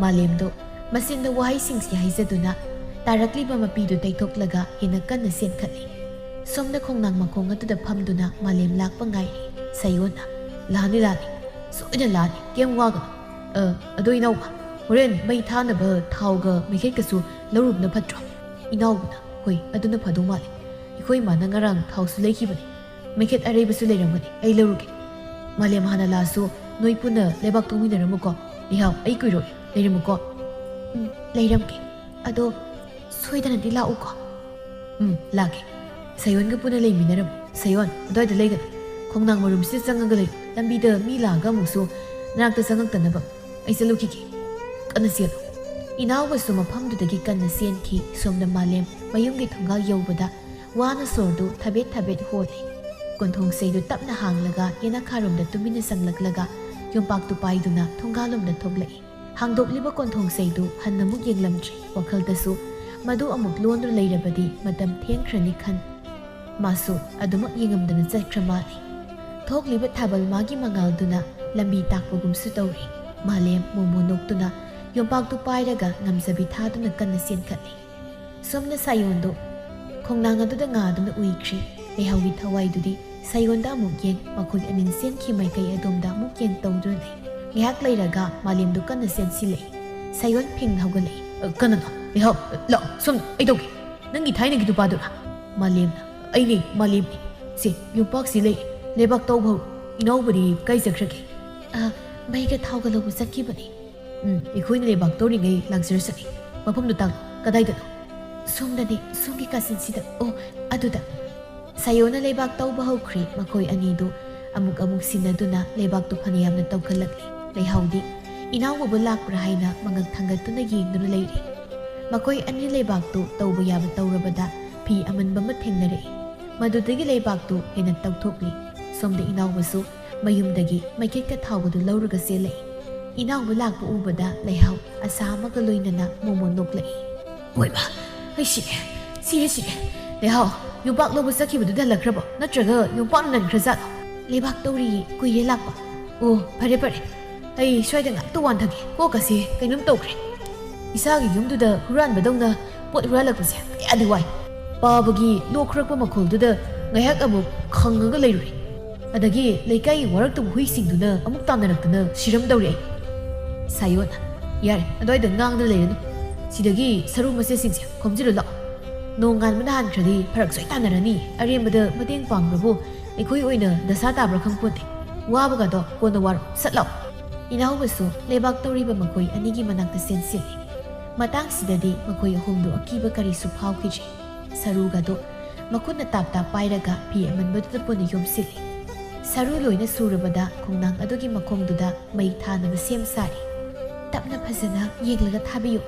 ꯃꯥꯂꯦꯝꯗꯣ ꯃꯆꯤꯟꯗ ꯋꯥꯍꯩꯁꯤꯡꯁꯤ ꯍꯥꯏꯖꯗꯨꯅ ꯇꯥꯔꯛꯂꯤꯕ ꯃꯄꯤꯗꯨ ꯇꯩꯊꯣꯛꯂꯒ ꯍꯦꯟꯅ ꯀꯟꯅ ꯆꯦꯟꯈꯠꯂꯤ꯫ ꯁꯣꯝꯗ ꯈꯣꯡꯅꯥꯡ ꯃꯈꯣꯡ ꯑꯗꯨꯗ ꯐꯝꯗꯨꯅ ꯃꯥꯂꯦꯝ ꯂꯥꯛꯄ ꯉꯥꯏꯔꯤ꯫ ꯁꯥꯌꯣꯟꯅ, "ꯂꯥꯛꯑꯅꯤ, ꯂꯥꯛꯑꯅꯤ꯫ ꯁꯣꯏꯗꯅ ꯂꯥꯛꯑꯅꯤ꯫ ꯀꯩꯝ ꯋꯥꯒꯅꯨ꯫ ꯑ, ꯑꯗꯣ ꯏꯅꯥꯎꯕ, ꯍꯣꯔꯦꯟ ꯃꯩ ꯊꯥꯅꯕ ꯊꯥꯎꯒ ꯃꯩꯈꯦꯠꯀꯁꯨ ꯂꯧꯔꯨꯕꯅ ꯐꯠꯇ꯭ꯔꯣ?" ꯏꯅꯥꯎꯕꯅ, ꯍꯣꯏ, ꯑꯗꯨꯅ ꯐꯗꯧ ꯃꯥꯜꯂꯦ꯫ ꯑꯩꯈꯣꯏ ꯏꯃꯥꯅ ꯉꯔꯥꯡ ꯊꯥꯎꯁꯨ ꯂꯩꯈꯤꯕꯅꯦ꯫ ꯃꯩꯈꯦꯠ ꯑꯔꯩꯕꯁꯨ ꯂꯩꯔꯝꯒꯅꯤ, ꯑꯩ ꯂꯧꯔꯨꯒꯦ꯫ ꯃꯥꯂꯦꯝ ꯍꯥꯟꯅ ꯂꯥꯛꯑꯁꯨ ꯅꯣꯏ ꯄꯨꯟꯅ ꯂꯩꯕꯥꯛ ꯇꯧꯃꯤꯟꯅꯔꯝꯃꯨꯀꯣ꯫ ꯂꯩꯍꯥꯎ, ꯑꯩ ꯀꯨꯏꯔꯣꯏ, ꯂꯩꯔꯝꯃꯨꯀꯣ꯫ ꯎꯝ, ꯂꯩꯔꯝꯒꯦ꯫ ꯑꯗꯣ ꯁꯣꯏꯗꯅꯗꯤ ꯂꯥꯛꯎꯀꯣ꯫ ꯎꯝ, ꯂꯥꯛꯀꯦ꯫ ꯁꯌꯣꯟꯒ ꯄꯨꯟꯅ ꯂꯩꯃꯤꯟꯅꯔꯝꯃꯨ꯫ ꯁꯌꯣꯟ, ꯑꯗꯨꯋꯥꯏꯗ ꯂꯩꯒꯅꯨ꯫ ꯈꯣꯡꯅꯥꯡ ꯃꯔꯨꯝꯁꯤꯗ ꯆꯪꯉꯒ ꯂꯩꯌꯨ꯫ ꯂꯝꯕꯤꯗ ꯃꯤ ꯂꯥꯛꯑꯒ ꯑꯃꯨꯛꯁꯨ ꯅꯅꯥꯛꯇ ꯆꯪꯉꯛꯇꯅꯕ꯫ ꯑꯩ ꯆꯠꯂꯨꯈꯤꯒꯦ꯫ ꯀꯟꯅ ꯆꯦꯜꯂꯨ꯫ ꯏꯅꯥꯎꯕꯁꯨ ꯃꯐꯝꯗꯨꯗꯒꯤ ꯀꯟꯅ ꯆꯦꯟꯈꯤ꯫ ꯁꯣꯝꯗ ꯃꯥꯂꯦꯝ ꯃꯌꯨꯝꯒꯤ ꯊꯣꯡꯒꯥꯜ ꯌꯧꯕꯗ ꯋꯥꯅ ꯁꯣꯔꯗꯨ ꯊꯕꯦꯠ ꯊꯕꯦꯠ ꯍꯣꯜꯂꯤ꯫ ꯀꯣꯟꯊꯣꯡ ꯆꯩꯗꯨ ꯇꯞꯅ ꯍꯥꯡꯂꯒ ꯌꯦꯅꯈꯥꯔꯣꯝꯗ ꯇꯨꯃꯤꯟꯅ ꯆꯪꯂꯛꯂꯒ ꯌꯣꯝꯄꯥꯛꯇꯨ ꯄꯥꯏꯗꯨꯅ ꯊꯣꯡꯒꯥꯜꯂꯣꯝꯗ ꯊꯣꯛꯂꯛꯏ꯫ ꯍꯥꯡꯗꯣꯛꯂꯤꯕ ꯀꯣꯟꯊꯣꯡ ꯆꯩꯗꯨ ꯍꯟꯅ ꯑꯃꯨꯛ ꯌꯦꯡꯂꯝꯗ꯭ꯔꯤ꯫ ꯋꯥꯈꯜꯗꯁꯨ ꯃꯗꯨ ꯑꯃꯨꯛ ꯂꯣꯟꯗꯨꯅ ꯂꯩꯔꯕꯗꯤ ꯃꯇꯝ ꯊꯦꯡꯈ꯭ꯔꯅꯤ ꯈꯟ꯫ ꯃꯥꯁꯨ ꯑꯗꯨꯃꯛ ꯌꯦꯡꯉꯝꯗꯅ ꯆꯠꯈ꯭ꯔ ꯃꯥꯜꯂꯤ꯫ ꯊꯣꯛꯂꯤꯕ ꯊꯥꯕꯜ ꯃꯥꯒꯤ ꯃꯉꯥꯜꯗꯨꯅ ꯂꯝꯕꯤ ꯇꯥꯛꯄꯒꯨꯝꯁꯨ ꯇꯧꯔꯤ꯫ ꯃꯥꯂꯦꯝ ꯃꯣꯃꯣ ꯅꯣꯛꯇꯨꯅ ꯌꯣꯝꯄꯥꯛꯇꯨ ꯄꯥꯏꯔꯒ ꯉꯝꯖꯕꯤ ꯊꯥꯗꯨꯅ ꯀꯟꯅ ꯆꯦꯟꯈꯠꯂꯤ꯫ ꯁꯣꯝꯅ ꯁꯥꯌꯣꯟꯗꯨ ꯈꯣꯡꯅꯥꯡ ꯑꯗꯨꯗ ꯉꯥꯗꯨꯅ ꯎꯏꯈ꯭ꯔꯤ꯫ ꯂꯩꯍꯥꯎꯒꯤ ꯊꯋꯥꯏꯗꯨꯗꯤ ꯁꯥꯌꯣꯟꯗ ꯑꯃꯨꯛ ꯌꯦꯡ, ꯃꯈꯣꯏ ꯑꯅꯤ ꯆꯦꯟꯈꯤ ꯃꯥꯏꯀꯩ ꯑꯗꯣꯝꯗ ꯑꯃꯨꯛ ꯌꯦꯡ ꯇꯧꯗꯨꯅ ꯂꯩ꯫ ꯉꯥꯏꯍꯥꯛ ꯂꯩꯔꯒ ꯃꯥꯂꯦꯝꯗꯨ ꯀꯟꯅ ꯆꯦꯟꯁꯤꯜꯂꯛꯏ꯫ ꯁꯥꯌꯣꯟ ꯐꯤꯡ ꯍꯧꯒꯠꯂꯛꯏ꯫ "ꯑ, ꯀꯅꯥꯅꯣ? ꯂꯩꯍꯥꯎ, ꯂꯥꯛꯑꯣ, ꯁꯣꯝꯗ ꯑꯩ ꯇꯧꯒꯦ꯫ ꯅꯪꯒꯤ ꯊꯥꯏꯅꯒꯤ ꯅꯨꯄꯥꯗꯨꯔꯥ?" ꯃꯥꯂꯦꯝꯅ꯫ "ꯑꯩꯅꯦ, ꯃꯥꯂꯦꯝꯅꯦ꯫ ꯁꯦ, ꯌꯣꯝꯄꯥꯛꯁꯤ ꯂꯩ, ꯂꯩꯕꯥꯛ ꯇꯧꯕ ꯍꯧꯔꯣ꯫ ꯏꯅꯥꯎꯕꯗꯤ ꯀꯥꯏ ꯆꯠꯈ꯭ꯔꯒꯦ?" "ꯑ, ꯃꯩꯒ ꯊꯥꯎꯒ ꯂꯧꯕ ꯆꯠꯈꯤꯕꯅꯦ꯫" "ꯎꯝ, ꯑꯩꯈꯣꯏꯅ ꯂꯩꯕꯥꯛ ꯇꯧꯔꯤꯉꯩ ꯂꯥꯛꯆꯔꯁꯅꯤ꯫ ꯃꯐꯝꯗꯨ ꯇꯥꯛꯂꯣ, ꯀꯗꯥꯏꯗꯅꯣ?" "ꯁꯣꯝꯗꯅꯦ, ꯁꯣꯝꯒꯤ ꯀꯥꯆꯤꯟꯁꯤꯗ꯫ ꯑꯣ, ꯑꯗꯨꯗ꯫" ꯁꯥꯌꯣꯟꯅ ꯂꯩꯕꯥꯛ ꯇꯧꯕ ꯍꯧꯈ꯭ꯔꯦ꯫ ꯃꯈꯣꯏ ꯑꯅꯤꯗꯨ ꯑꯃꯨꯛ ꯑꯃꯨꯛ ꯁꯤꯟꯅꯗꯨꯅ ꯂꯩꯕꯥꯛꯇꯨ ꯐꯅꯌꯥꯝꯅ ꯇꯧꯈꯠꯂꯛꯂꯤ꯫ ꯂꯩꯍꯥꯎꯗꯤ ꯏꯅꯥꯎꯕꯕꯨ ꯂꯥꯛꯄ꯭ꯔꯥ ꯍꯥꯏꯅ ꯃꯉꯛ ꯊꯥꯡꯒꯠꯇꯨꯅ ꯌꯦꯡꯗꯨꯅ ꯂꯩꯔꯤ꯫ ꯃꯈꯣꯏ ꯑꯅꯤ ꯂꯩꯕꯥꯛꯇꯨ ꯇꯧꯕ ꯌꯥꯕ ꯇꯧꯔꯕꯗ ꯐꯤ ꯑꯃꯟꯕ ꯑꯃ ꯊꯦꯡꯅꯔꯛꯏ꯫ ꯃꯗꯨꯗꯒꯤ ꯂꯩꯕꯥꯛꯇꯨ ꯍꯦꯟꯅ ꯇꯧꯊꯣꯛꯂꯤ꯫ ꯁꯣꯝꯗ ꯏꯅꯥꯎꯕꯁꯨ ꯃꯌꯨꯝꯗꯒꯤ ꯃꯩꯈꯦꯠꯀ ꯊꯥꯎꯒꯗꯨ ꯂꯧꯔꯒ ꯆꯦꯜꯂꯛꯏ꯫ ꯏꯅꯥꯎꯕ ꯂꯥꯛꯄ ꯎꯕꯗ ꯂꯩꯍꯥꯎ ꯑꯁꯥ ꯑꯃꯒ ꯂꯣꯏꯅꯅ ꯃꯣꯃꯣꯟ ꯅꯣꯛꯂꯛꯏ꯫ "ꯍꯣꯏꯕ, ꯑꯩ ꯁꯤꯔꯦ, ꯁꯤꯔꯦ, ꯁꯤꯔꯦ꯫ ꯂꯩꯍꯥꯎ, ꯌꯣꯝꯄꯥꯛ ꯂꯧꯕ ꯆꯠꯈꯤꯕꯗꯨꯗ ꯍꯜꯂꯛꯈ꯭ꯔꯕꯣ? ꯅꯠꯇ꯭ꯔꯒ ꯌꯣꯝꯄꯥꯛꯅ ꯅꯟꯈ꯭ꯔꯖꯥꯠꯂꯣ?" "ꯂꯩꯕꯥꯛ ꯇꯧꯔꯤꯌꯦ, ꯀꯨꯏꯔꯦ ꯂꯥꯛꯄ꯫" "ꯑꯣ, ꯐꯔꯦ, ꯐꯔꯦ꯫ ꯑꯩ ꯁ꯭ꯋꯥꯏꯗ ꯉꯥꯛꯇ ꯋꯥꯟꯊꯒꯦ꯫ ꯀꯣꯛꯀꯁꯦ ꯀꯩꯅꯣꯝ ꯇꯧꯈ꯭ꯔꯦ꯫ ꯏꯁꯥꯒꯤ ꯌꯨꯝꯗꯨꯗ ꯍꯨꯔꯥꯟꯕꯗꯧꯅ ꯄꯣꯠ ꯍꯨꯔꯥꯜꯂꯛꯄꯁꯦ ꯀꯌꯥꯗꯤ ꯋꯥꯏ꯫ ꯄꯥꯕꯒꯤ ꯂꯣꯛ ꯈꯨꯔꯛꯄ ꯃꯈꯣꯜꯗꯨꯗ ꯉꯥꯏꯍꯥꯛ ꯑꯃꯨꯛ ꯈꯪꯉꯒ ꯂꯩꯔꯨꯔꯦ꯫ ꯑꯗꯒꯤ ꯂꯩꯀꯥꯏꯒꯤ ꯋꯥꯔꯛꯇꯕ ꯍꯨꯏꯁꯤꯡꯗꯨꯅ ꯑꯃꯨꯛ ꯇꯥꯟꯅꯔꯛꯇꯅ ꯁꯤꯔꯝꯗꯧꯔꯦ ꯑꯩ꯫" ꯁꯥꯌꯣꯟ, "ꯌꯥꯔꯦ, ꯑꯗꯨꯋꯥꯏꯗ ꯉꯥꯡꯗꯅ ꯂꯩꯔꯅꯨ꯫ ꯁꯤꯗꯒꯤ ꯁꯔꯨ ꯃꯆꯦꯠꯁꯤꯡꯁꯦ ꯈꯣꯝꯖꯤꯜꯂꯨ ꯂꯥꯛꯑꯣ꯫" ꯅꯣꯡꯉꯥꯟꯕꯅ ꯍꯥꯟꯈ꯭ꯔꯗꯤ ꯐꯔꯛ ꯁꯣꯏ ꯇꯥꯅꯔꯅꯤ꯫ ꯑꯔꯦꯝꯕꯗ ꯃꯇꯦꯡ ꯄꯥꯡꯕꯕꯨ ꯑꯩꯈꯣꯏ ꯑꯣꯏꯅ ꯗꯁꯥ ꯇꯥꯕ꯭ꯔꯥ ꯈꯪꯄꯣꯟꯇꯦ꯫ ꯋꯥꯕꯒꯗꯣ ꯀꯣꯟꯅ ꯋꯥꯔꯣ, ꯁꯠ ꯂꯥꯎ꯫ ꯏꯅꯥꯎꯕꯁꯨ ꯂꯩꯕꯥꯛ ꯇꯧꯔꯤꯕ ꯃꯈꯣꯏ ꯑꯅꯤꯒꯤ ꯃꯅꯥꯛꯇ ꯆꯦꯟꯁꯤꯜꯂꯤ꯫ ꯃꯇꯥꯡꯁꯤꯗꯗꯤ ꯃꯈꯣꯏ ꯑꯍꯨꯝꯗꯨ ꯑꯀꯤꯕ ꯀꯔꯤꯁꯨ ꯐꯥꯎꯈꯤꯗ꯭ꯔꯦ꯫ ꯁꯔꯨꯒꯗꯨ ꯃꯈꯨꯠꯅ ꯇꯥꯞ ꯇꯥꯞ ꯄꯥꯏꯔꯒ ꯐꯤ ꯑꯃꯟꯕꯗꯨꯗ ꯄꯨꯟꯅ ꯌꯣꯝꯁꯤꯜꯂꯤ꯫ ꯁꯔꯨ ꯂꯣꯏꯅ ꯁꯨꯔꯕꯗ ꯈꯣꯡꯅꯥꯡ ꯑꯗꯨꯒꯤ ꯃꯈꯣꯡꯗꯨꯗ ꯃꯩ ꯊꯥꯅꯕ ꯁꯦꯝ ꯁꯥꯔꯤ꯫ "ꯇꯞꯅ ꯐꯖꯅ ꯌꯦꯡꯂꯒ ꯊꯥꯕꯤꯌꯨ꯫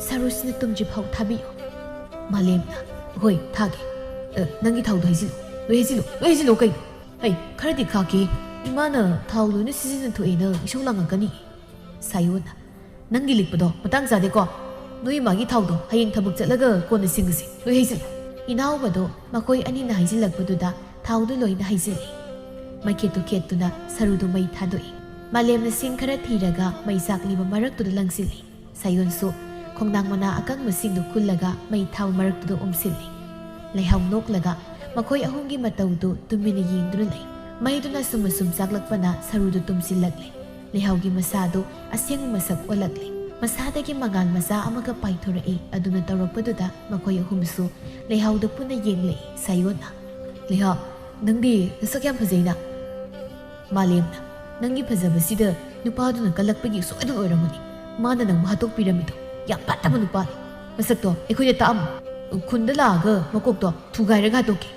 ꯁꯔꯨꯁꯤꯅ ꯇꯨꯝꯗ꯭ꯔꯤ ꯐꯥꯎ ꯊꯥꯕꯤꯌꯨ꯫" ꯃꯥꯂꯦꯝꯅ, "ꯍꯣꯏ, ꯊꯥꯒꯦ꯫ ꯑ, ꯅꯪꯒꯤ ꯊꯥꯎꯗꯣ ꯍꯩꯖꯤꯜꯂꯨ꯫ ꯂꯣꯏ ꯍꯩꯖꯤꯜꯂꯨ, ꯂꯣꯏ ꯍꯩꯖꯤꯜꯂꯨ ꯀꯩꯅꯣ? ꯍꯩ, ꯈꯔꯗꯤ ꯈꯥꯛꯀꯦ꯫ ꯏꯃꯥꯅ ꯊꯥꯎ ꯂꯣꯏꯅ ꯁꯤꯖꯤꯟꯅꯊꯣꯛꯑꯦꯅ ꯏꯁꯧ ꯂꯥꯡꯉꯛꯀꯅꯤ꯫" ꯁꯥꯌꯣꯟꯅ, "ꯅꯪꯒꯤ ꯂꯤꯛꯄꯗꯣ ꯃꯇꯥꯡ ꯆꯥꯗꯦꯀꯣ꯫ ꯅꯣꯏ ꯏꯃꯥꯒꯤ ꯊꯥꯎꯗꯣ ꯍꯌꯦꯡ ꯊꯕꯛ ꯆꯠꯂꯒ ꯀꯣꯟꯅ ꯁꯤꯡꯉꯁꯤ꯫ ꯂꯣꯏ ꯍꯩꯖꯤꯜꯂꯨ꯫" ꯏꯅꯥꯎꯕꯗꯣ ꯃꯈꯣꯏ ꯑꯅꯤꯅ ꯍꯩꯖꯤꯜꯂꯛꯄꯗꯨꯗ ꯊꯥꯎꯗꯨ ꯂꯣꯏꯅ ꯍꯩꯖꯤꯜꯂꯤ꯫ ꯃꯩꯈꯦꯠꯇꯨ ꯈꯦꯠꯇꯨꯅ ꯁꯔꯨꯗꯨ ꯃꯩ ꯊꯥꯗꯣꯛꯏ꯫ ꯃꯥꯂꯦꯝꯅ ꯁꯤꯡ ꯈꯔ ꯊꯤꯔꯒ ꯃꯩ ꯆꯥꯛꯂꯤꯕ ꯃꯔꯛꯇꯨꯗ ꯂꯪꯁꯤꯜꯂꯤ꯫ ꯁꯥꯌꯣꯟꯁꯨ ꯈꯣꯡꯅꯥꯡ ꯃꯅꯥ ꯑꯀꯪꯕꯁꯤꯡꯗꯨ ꯈꯨꯜꯂꯒ ꯃꯩ ꯊꯥꯕ ꯃꯔꯛꯇꯨꯗ ꯎꯝꯁꯤꯜꯂꯤ꯫ ꯂꯩꯍꯥꯎ ꯅꯣꯛꯂꯒ ꯃꯈꯣꯏ ꯑꯍꯨꯝꯒꯤ ꯃꯇꯧꯗꯨ ꯇꯨꯃꯤꯟꯅ ꯌꯦꯡꯗꯨꯅ ꯂꯩ꯫ ꯃꯩꯗꯨꯅ ꯁꯨꯝ ꯑꯁꯨꯝ ꯆꯥꯛꯂꯛꯄꯅ ꯁꯔꯨꯗꯨ ꯇꯨꯝꯁꯤꯜꯂꯛꯂꯦ꯫ ꯂꯩꯍꯥꯎꯒꯤ ꯃꯁꯥꯗꯨ ꯑꯁꯦꯡꯕ ꯃꯁꯛ ꯑꯣꯜꯂꯛꯂꯦ꯫ ꯃꯁꯥꯗꯒꯤ ꯃꯉꯥꯜ ꯃꯆꯥ ꯑꯃꯒ ꯄꯥꯏꯊꯣꯔꯛꯏ꯫ ꯑꯗꯨꯅ ꯇꯧꯔꯛꯄꯗꯨꯗ ꯃꯈꯣꯏ ꯑꯍꯨꯝꯁꯨ ꯂꯩꯍꯥꯎꯗ ꯄꯨꯟꯅ ꯌꯦꯡꯂꯛꯏ꯫ ꯁꯥꯌꯣꯟꯅ, "ꯂꯩꯍꯥꯎ, ꯅꯪꯗꯤ ꯅꯁꯛ ꯌꯥꯝ ꯐꯖꯩꯅ꯫" ꯃꯥꯂꯦꯝꯅ, "ꯅꯪꯒꯤ ꯐꯖꯕꯁꯤꯗ ꯅꯨꯄꯥꯗꯨꯅ ꯀꯜꯂꯛꯄꯒꯤ ꯁꯣꯏꯗꯅ ꯑꯣꯏꯔꯝꯒꯅꯤ꯫ ꯃꯥꯅ ꯅꯪꯕꯨ ꯍꯥꯠꯇꯣꯛꯄꯤꯔꯝꯃꯤꯗꯣ꯫ ꯌꯥꯝ ꯐꯠꯇꯕ ꯅꯨꯄꯥꯅꯤ꯫ ꯃꯁꯛꯇꯣ ꯑꯩꯈꯣꯏꯗ ꯇꯥꯛꯑꯝꯃꯨ꯫ ꯈꯨꯟꯗ ꯂꯥꯛꯑꯒ ꯃꯀꯣꯛꯇꯣ ꯊꯨꯒꯥꯏꯔꯒ ꯍꯥꯠꯇꯣꯛꯀꯦ꯫"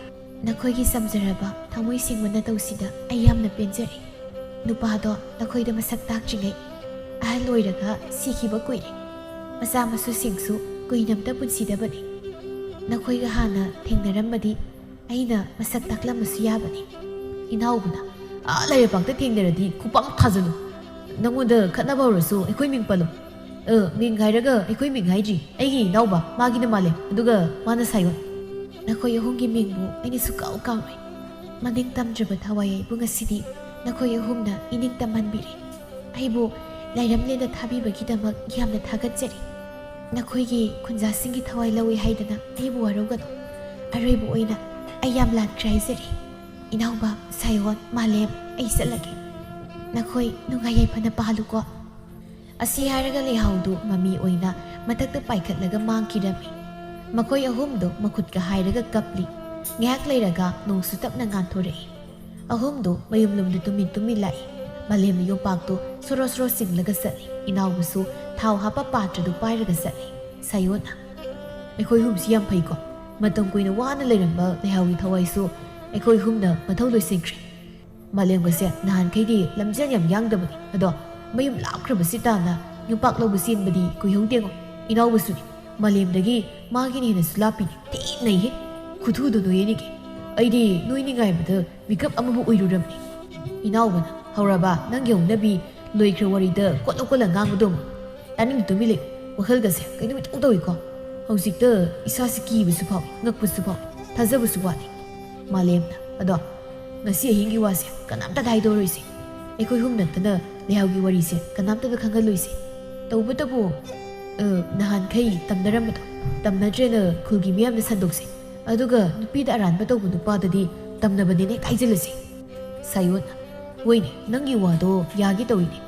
ꯅꯈꯣꯏꯒꯤ ꯆꯝꯖꯔꯕ ꯊꯃꯣꯏ ꯁꯦꯡꯕ ꯅꯇꯧꯁꯤꯗ ꯑꯩ ꯌꯥꯝꯅ ꯄꯦꯟꯖꯔꯦ꯫ ꯅꯨꯄꯥꯗꯣ ꯅꯈꯣꯏꯗ ꯃꯁꯛ ꯇꯥꯛꯇ꯭ꯔꯤꯉꯩ ꯑꯍꯜ ꯑꯣꯏꯔꯒ ꯁꯤꯈꯤꯕ ꯀꯨꯏꯔꯦ꯫ ꯃꯆꯥ ꯃꯁꯨꯁꯤꯡꯁꯨ ꯀꯨꯏꯅ ꯑꯝꯇ ꯄꯨꯟꯁꯤꯗꯕꯅꯤ꯫ ꯅꯈꯣꯏꯒ ꯍꯥꯟꯅ ꯊꯦꯡꯅꯔꯝꯃꯗꯤ ꯑꯩꯅ ꯃꯁꯛ ꯇꯥꯛꯂꯝꯕꯁꯨ ꯌꯥꯕꯅꯤ꯫ ꯏꯅꯥꯎꯕꯅ, "ꯑꯥ ꯂꯩꯔꯄꯥꯛꯇ ꯊꯦꯡꯅꯔꯗꯤ ꯈꯨꯄꯥꯛ ꯊꯥꯖꯜꯂꯨ꯫ ꯅꯪꯉꯣꯟꯗ ꯈꯠꯅꯕ ꯍꯧꯔꯁꯨ ꯑꯩꯈꯣꯏ ꯃꯤꯡ ꯄꯜꯂꯨ꯫" "ꯑ, ꯃꯤꯡ ꯍꯥꯏꯔꯒ ꯑꯩꯈꯣꯏ ꯃꯤꯡ ꯍꯥꯏꯗ꯭ꯔꯤ꯫ ꯑꯩꯒꯤ ꯏꯅꯥꯎꯕ, ꯃꯥꯒꯤꯅ ꯃꯥꯂꯦꯝ, ꯑꯗꯨꯒ ꯃꯥꯅ ꯁꯥꯌꯣꯟ꯫" ꯅꯈꯣꯏ ꯑꯍꯨꯝꯒꯤ ꯃꯤꯡꯕꯨ ꯑꯩꯅ ꯁꯨꯀꯥꯎ ꯀꯥꯎꯔꯣꯏ꯫ ꯃꯅꯤꯡ ꯇꯝꯗ꯭ꯔꯕ ꯊꯋꯥꯏ ꯑꯩꯕꯨ ꯉꯁꯤꯗꯤ ꯅꯈꯣꯏ ꯑꯍꯨꯝꯅ ꯏꯅꯤꯡ ꯇꯝꯍꯟꯕꯤꯔꯦ꯫ ꯑꯩꯕꯨ ꯂꯥꯏꯔꯝꯂꯦꯟꯗ ꯊꯥꯕꯤꯕꯒꯤꯗꯃꯛ ꯌꯥꯝꯅ ꯊꯥꯒꯠꯆꯔꯤ꯫ ꯅꯈꯣꯏꯒꯤ ꯈꯨꯟꯖꯥꯁꯤꯡꯒꯤ ꯊꯋꯥꯏ ꯂꯧꯏ ꯍꯥꯏꯗꯅ ꯑꯩꯕꯨ ꯋꯥꯔꯧꯒꯅꯨ꯫ ꯑꯔꯣꯏꯕ ꯑꯣꯏꯅ ꯑꯩ ꯌꯥꯝ ꯂꯥꯟꯈ꯭ꯔꯦ ꯍꯥꯏꯖꯔꯤ꯫ ꯏꯅꯥꯎꯕ, ꯁꯥꯌꯣꯟ, ꯃꯥꯂꯦꯝ, ꯑꯩ ꯆꯠꯂꯒꯦ꯫ ꯅꯈꯣꯏ ꯅꯨꯡꯉꯥꯏ ꯌꯥꯏꯐꯅ ꯄꯥꯜꯂꯨꯀꯣ꯫ ꯑꯁꯤ ꯍꯥꯏꯔꯒ ꯂꯩꯍꯥꯎꯗꯨ ꯃꯃꯤ ꯑꯣꯏꯅ ꯃꯊꯛꯇ ꯄꯥꯏꯈꯠꯂꯒ ꯃꯥꯡꯈꯤꯔꯝꯃꯤ꯫ ꯃꯈꯣꯏ ꯑꯍꯨꯝꯗꯨ ꯃꯈꯨꯠꯀ ꯍꯥꯏꯔꯒ ꯀꯞꯂꯤ꯫ ꯉꯥꯏꯍꯥꯛ ꯂꯩꯔꯒ ꯅꯣꯡꯁꯨ ꯇꯞꯅ ꯉꯥꯟꯊꯣꯔꯛꯏ꯫ ꯑꯍꯨꯝꯗꯨ ꯃꯌꯨꯝ ꯂꯣꯝꯗ ꯇꯨꯃꯤꯟ ꯇꯨꯃꯤꯟ ꯂꯥꯛꯏ꯫ ꯃꯥꯂꯦꯝꯅ ꯌꯣꯝꯄꯥꯛꯇꯨ ꯁꯣꯔꯣ ꯁꯣꯔꯣ ꯆꯤꯡꯂꯒ ꯆꯠꯂꯤ꯫ ꯏꯅꯥꯎꯕꯁꯨ ꯊꯥꯎ ꯍꯥꯞꯄ ꯄꯥꯇ꯭ꯔꯗꯨ ꯄꯥꯏꯔꯒ ꯆꯠꯂꯤ꯫ ꯁꯥꯌꯣꯟꯅ, "ꯑꯩꯈꯣꯏ ꯑꯍꯨꯝꯁꯤ ꯌꯥꯝ ꯐꯩꯀꯣ꯫ ꯃꯇꯝ ꯀꯨꯏꯅ ꯋꯥꯅ ꯂꯩꯔꯝꯕ ꯂꯩꯍꯥꯎꯒꯤ ꯊꯋꯥꯏꯁꯨ ꯑꯩꯈꯣꯏ ꯑꯍꯨꯝꯅ ꯃꯊꯧ ꯂꯣꯏꯁꯤꯟꯈ꯭ꯔꯦ꯫ ꯃꯥꯂꯦꯝꯒꯁꯦ ꯅꯍꯥꯟꯈꯩꯗꯤ ꯂꯝꯖꯦꯜ ꯌꯥꯝ ꯌꯥꯡꯗꯕꯅꯤ, ꯑꯗꯣ ꯃꯌꯨꯝ ꯂꯥꯞꯈ꯭ꯔꯕꯁꯤ ꯇꯥꯅ ꯌꯣꯝꯄꯥꯛ ꯂꯧꯕ ꯆꯦꯟꯕꯗꯤ ꯀꯨꯏꯍꯧꯗꯦꯉꯣ꯫ ꯏꯅꯥꯎꯕꯁꯨꯅꯤ, ꯃꯥꯂꯦꯝꯗꯒꯤ ꯃꯥꯒꯤꯅ ꯍꯦꯟꯅꯁꯨ ꯂꯥꯞꯄꯤꯅꯤ꯫ ꯊꯤ ꯅꯩꯍꯦ꯫ ꯈꯨꯊꯨꯗꯣ ꯅꯣꯏ ꯑꯅꯤꯒꯤ꯫ ꯑꯩꯗꯤ ꯅꯣꯏꯅꯤ ꯉꯥꯏꯕꯗ ꯃꯤꯀꯞ ꯑꯃꯕꯨ ꯑꯣꯏꯔꯨꯔꯝꯅꯤ꯫" ꯏꯅꯥꯎꯕꯅ, "ꯍꯧꯔꯕ ꯅꯪꯒꯤ ꯍꯧꯅꯕꯤ? ꯂꯣꯏꯈ꯭ꯔ ꯋꯥꯔꯤꯗ ꯀꯣꯠꯂ ꯀꯣꯠꯂ ꯉꯥꯡꯕꯗꯣ ꯑꯃꯨꯛ꯫ ꯇꯥꯅꯤꯡ ꯇꯨꯃꯤꯟ ꯂꯩ꯫ ꯋꯥꯈꯜꯒꯁꯦ ꯀꯩꯅꯣꯝ ꯏꯇꯧ ꯇꯧꯏꯀꯣ꯫ ꯍꯧꯖꯤꯛꯇ ꯏꯁꯥꯁꯤ ꯀꯤꯕꯁꯨ ꯐꯥꯎꯏ, ꯉꯛꯄꯁꯨ ꯐꯥꯎꯏ, ꯊꯥꯖꯕꯁꯨ ꯋꯥꯠꯂꯤ꯫" ꯃꯥꯂꯦꯝꯅ, "ꯑꯗꯣ ꯉꯁꯤ ꯑꯍꯤꯡꯒꯤ ꯋꯥꯁꯦ ꯀꯅꯥꯝꯇꯗ ꯍꯥꯏꯗꯣꯔꯣꯏꯁꯦ꯫ ꯑꯩꯈꯣꯏ ꯑꯍꯨꯝ ꯅꯠꯇꯅ ꯂꯩꯍꯥꯎꯒꯤ ꯋꯥꯔꯤꯁꯦ ꯀꯅꯥꯝꯇꯗ ꯈꯪꯍꯜꯂꯣꯏꯁꯦ꯫ ꯇꯧꯕꯇꯕꯨ, ꯑ, ꯅꯍꯥꯟꯈꯩ ꯇꯝꯅꯔꯝꯕꯗꯣ ꯇꯝꯅꯗ꯭ꯔꯦꯅ ꯈꯨꯜꯒꯤ ꯃꯤꯌꯥꯝꯗ ꯁꯟꯗꯣꯛꯁꯦ꯫ ꯑꯗꯨꯒ ꯅꯨꯄꯤꯗ ꯑꯔꯥꯟꯕ ꯇꯧꯕ ꯅꯨꯄꯥꯗꯗꯤ ꯇꯝꯅꯕꯅꯦꯅ ꯍꯦꯛꯇ ꯍꯥꯏꯖꯤꯜꯂꯁꯦ꯫" ꯁꯥꯌꯣꯟꯅ, "ꯍꯣꯏꯅꯦ, ꯅꯪꯒꯤ ꯋꯥꯗꯣ ꯌꯥꯒꯦ ꯇꯧꯏꯅꯦ꯫